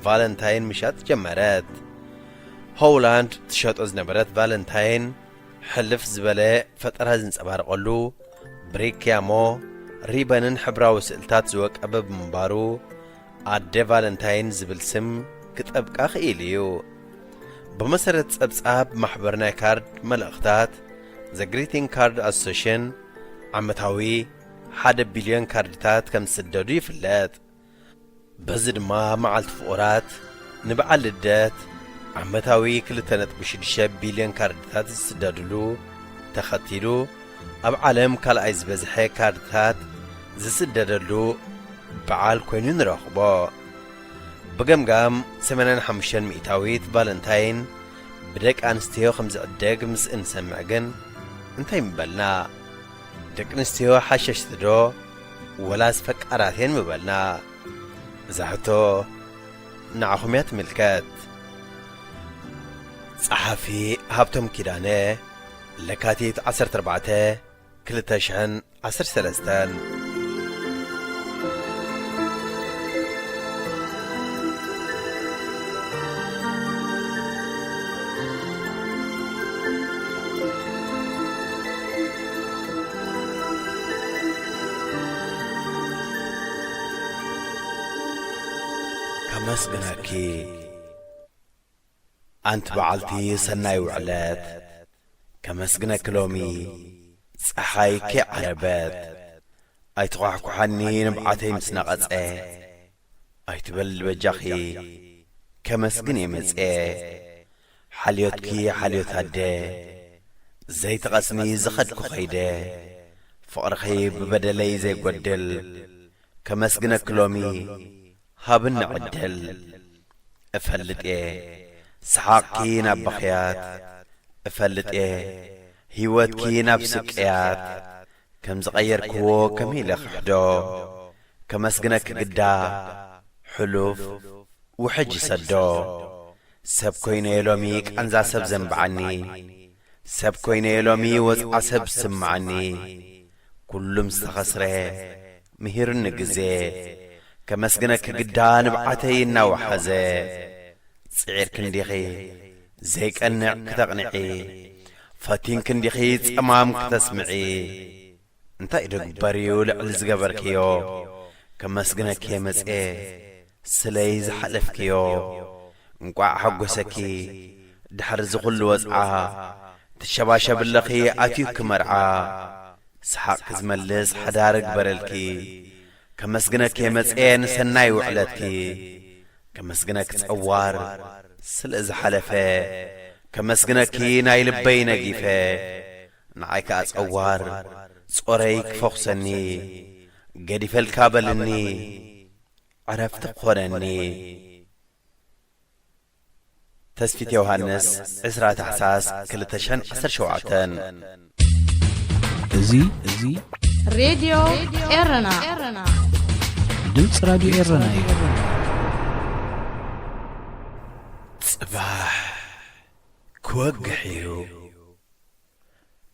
ቫለንታይን ምሻጥ ጀመረት። ሆውላንድ ትሸጦ ዝነበረት ቫለንታይን ሕልፍ ዝበለ ፈጠራ ዝንጸባረቐሉ ብሪክ ያሞ ሪበንን ሕብራዊ ስእልታት ዝወቀበ ብምንባሩ፣ ኣደ ቫለንታይን ዝብል ስም ክጠብቃ ክኢሉ እዩ። ብመሰረት ጸብጻብ ማሕበር ናይ ካርድ መልእኽታት፣ ዘ ግሪቲንግ ካርድ ኣሶሴሽን ዓመታዊ ሓደ ቢልዮን ካርድታት ከም ዝስደዱ ይፍለጥ። በዚ ድማ መዓልቲ ፍቑራት፣ ንበዓል ልደት፣ ዓመታዊ ክልተ ነጥቢ ሽዱሽተ ቢልዮን ካርድታት ዝስደድሉ ተኸቲሉ፣ ኣብ ዓለም ካልኣይ ዝበዝሐ ካርድታት ዝስደደሉ በዓል ኮይኑ ንረኽቦ። ብገምጋም ሰማንያን ሓሙሽተን ሚእታዊት ቫለንታይን ብደቂ ኣንስትዮ ከም ዝዕደግ ምስ እንሰምዕ ግን እንታይ ምበልና? ደቂ ኣንስትዮ ሓሸሽቲ ዶ ወላስ ፈቃራት እየን ምበልና? እዛ ሕቶ ንዓኹም እያ ትምልከት። ጸሓፊ ሃብቶም ኪዳነ፣ ለካቲት ዓሰርተ ኣርባዕተ ክልተ ሽሕን ዓሰርተ ሰለስተን። ከመስግነኪ ኣንቲ በዓልቲ ሰናይ ውዕለት፣ ከመስግነኪ ሎሚ ጸሓይ ከይዓረበት፣ ኣይትኳሕኩሓኒ ንብዓተይ ምስ ነቐጸ፣ ኣይትበል በጃኺ ከመስግን እየ መጽየ። ሓልዮትኪ ሓልዮት ኣደ፣ ዘይትቐስኒ ዝኸድኩ ኸይደ፣ ፍቕርኺ ብበደለይ ዘይጎድል፣ ከመስግነኪ ሎሚ ሃብኒ ዕድል። እፈልጥ እየ ሰሓቕኪ ናብ ብኽያት፣ እፈልጥ እየ ህይወትኪ ናብ ስቅያት፣ ከም ዝቐየርክዎ ከመይ ኢለ ክሕዶ፣ ከመስግነኪ ግዳ ሕሉፍ ውሕጅ ይሰዶ። ሰብ ኮይነ ሎሚ ቃንዛ ሰብ ዘንብዓኒ፣ ሰብ ኮይነ ሎሚ ወጽዓ ሰብ ዝስምዓኒ፣ ኩሉ ምስ ተኸስረ ምሂሩኒ ግዜ፣ ከመስግነኪ ግዳ ንብዓተይ እናወሓዘ። ጽዒርኪ እንዲኺ ዘይቀንዕ ክተቕንዒ፣ ፈቲንኪ እንዲኺ ጸማም ክተስምዒ። እንታይ ዶ ግበር እዩ ልዕሊ ዝገበርክዮ? ከመስግነኪ እየ መጽየ ስለይ ዝሓለፍክዮ። እንቋዕ ሓጎሰኪ ድሕሪ እዚ ኹሉ ወጽዓ፣ ትሸባሸቢ ኣለኺ ኣትዩኪ መርዓ። ሰሓቕኪ ዝመልስ ሓዳር እግበረልኪ፣ ከመስግነኪ መጽኤ ንሰናይ ውዕለትኪ። ከመስግነኪ ጸዋር ስለ ዝሓለፈ። ከመስግነኪ ናይ ልበይ ነጊፈ። ንዓይ ከኣ ጸዋር ጾረይ ክፈኹሰኒ። ገዲፈልካ በልኒ ዕረፍቲ ክኾነኒ። ተስፊት ዮሃንስ፣ ዕስራ ታሕሳስ ክልተ ሽሕን ዓሰርተ ሸውዓተን። እዚ፣ እዚ ሬድዮ ኤረና፣ ድምፂ ራድዮ ኤረና እዩ። ጽባሕ ክወግሕ እዩ።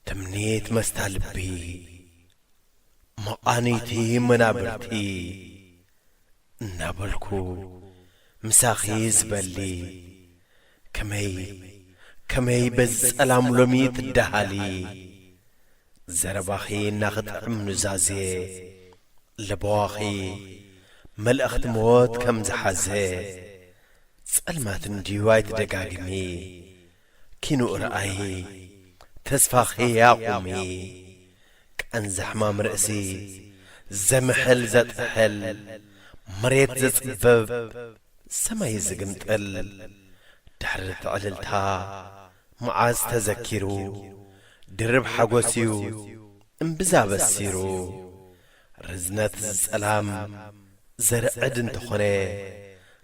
ትምኒት መስታ ልቢ፣ መቓኒቲ መናብርቲ እናበልኩ ምሳኺ ዝበሊ፣ ከመይ፣ ከመይ በዚ ጸላም ሎሚ ትደሃሊ? ዘረባኺ እናኽጥዕም ኑዛዜ፣ ለበዋኺ መልእኽቲ ሞት ከም ዝሓዘ። ጸልማት እንድዩ ኣይትደጋግሚ፣ ኪንኡ ረኣዪ፣ ተስፋኺ ኣቑሚ። ቃንዛ ሕማም ርእሲ ዘምሕል ዘጥሕል፣ መሬት ዘጽብብ ሰማይ ዝግምጥል፣ ድሕሪ እቲ ዕልልታ መዓዝ ተዘኪሩ? ድርብ ሓጎስ እዩ እምብዛ በሲሩ። ርዝነት ዝጸላም ዘርዕድ እንተኾነ፣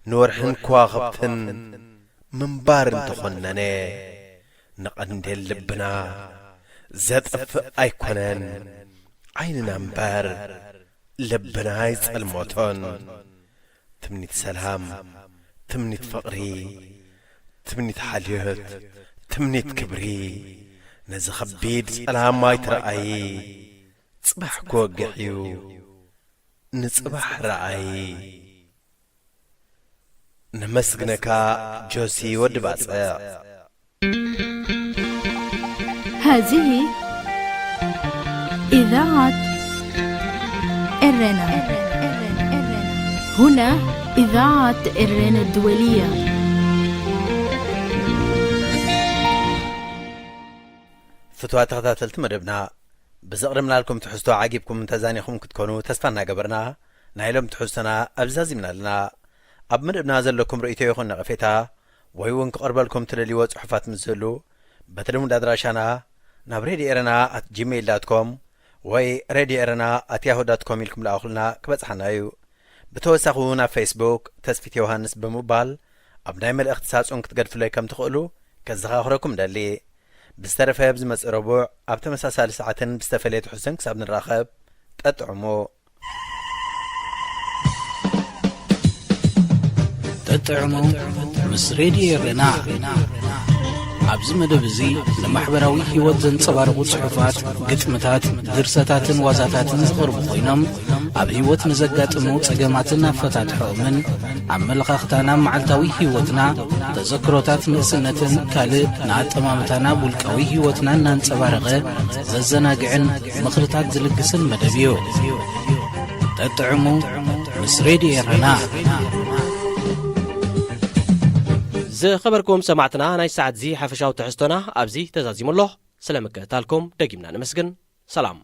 ንወርሕን ከዋኽብትን ምንባር እንተኾነነ፣ ንቐንዴል ልብና ዘጥፍእ ኣይኮነን ዓይንና እምበር፣ ልብና ኣይጸልመቶን። ትምኒት ሰላም፣ ትምኒት ፍቕሪ፣ ትምኒት ሓልዮት፣ ትምኒት ክብሪ፣ ነዚ ኸቢድ ጸላም ኣይትረኣዪ። ጽባሕ ክወግሕ እዩ፣ ንጽባሕ ረኣዪ። ነመስግነካ ጆሲ ወዲ ባጽዕ። هذه إذاعة إرنا. هنا إذاعة إرنا الدولية. ፍትዋት ተኸታተልቲ መደብና፣ ብዘቕረብናልኩም ትሕዝቶ ዓጊብኩም ተዛኒኹም ክትኮኑ ተስፋ እናገበርና፣ ናይ ሎም ትሕዝቶና ኣብዚ ዛዚምና ኣለና። ኣብ መደብና ዘለኩም ርእይቶ ይኹን ነቐፌታ፣ ወይ እውን ክቐርበልኩም ትደልይዎ ጽሑፋት ምስ ዝህሉ፣ በቲ ልሙድ ኣድራሻና ናብ ሬድዮ ኤረና ኣት ጂሜይል ዳት ኮም ወይ ሬድዮ ኤረና ኣት ያሁ ዳት ኮም ኢልኩም ለኣኹልና ክበጽሓና እዩ። ብተወሳኺ እውን ኣብ ፌስቡክ ተስፊት ዮሃንስ ብምባል ኣብ ናይ መልእኽቲ ሳጹን ክትገድፍለይ ከም ትኽእሉ ከዘኻኽረኩም እደሊ። ብዝተረፈ ኣብ ዝመጽእ ረቡዕ ኣብ ተመሳሳሊ ሰዓትን ብዝተፈለየ ትሕዝቶን ክሳብ ንራኸብ፣ ጠጥዑሙ። ጠጥዕሙ ምስ ሬድዮ ኤረና። ኣብዚ መደብ እዚ ንማሕበራዊ ህይወት ዘንጸባርቑ ጽሑፋት፣ ግጥምታት፣ ድርሰታትን ዋዛታትን ዝቐርቡ ኮይኖም፣ ኣብ ህይወት ንዘጋጥሙ ጸገማትን ኣፈታትሖኦምን፣ ኣመለኻኽታና ኣብ መዓልታዊ ህይወትና፣ ተዘክሮታት ንእስነትን ካልእ ንኣጠማምታና ኣብ ውልቃዊ ህይወትና እናንጸባረቐ ዘዘናግዕን ምኽርታት ዝልግስን መደብ እዩ። ጠጥዕሙ ምስ ሬድዮ ኤረና። ዝኸበርኩም ሰማዕትና፣ ናይ ሰዓት እዚ ሓፈሻዊ ትሕዝቶና ኣብዚ ተዛዚሙ ኣሎ። ስለ ምክትታልኩም ደጊምና ነመስግን። ሰላም።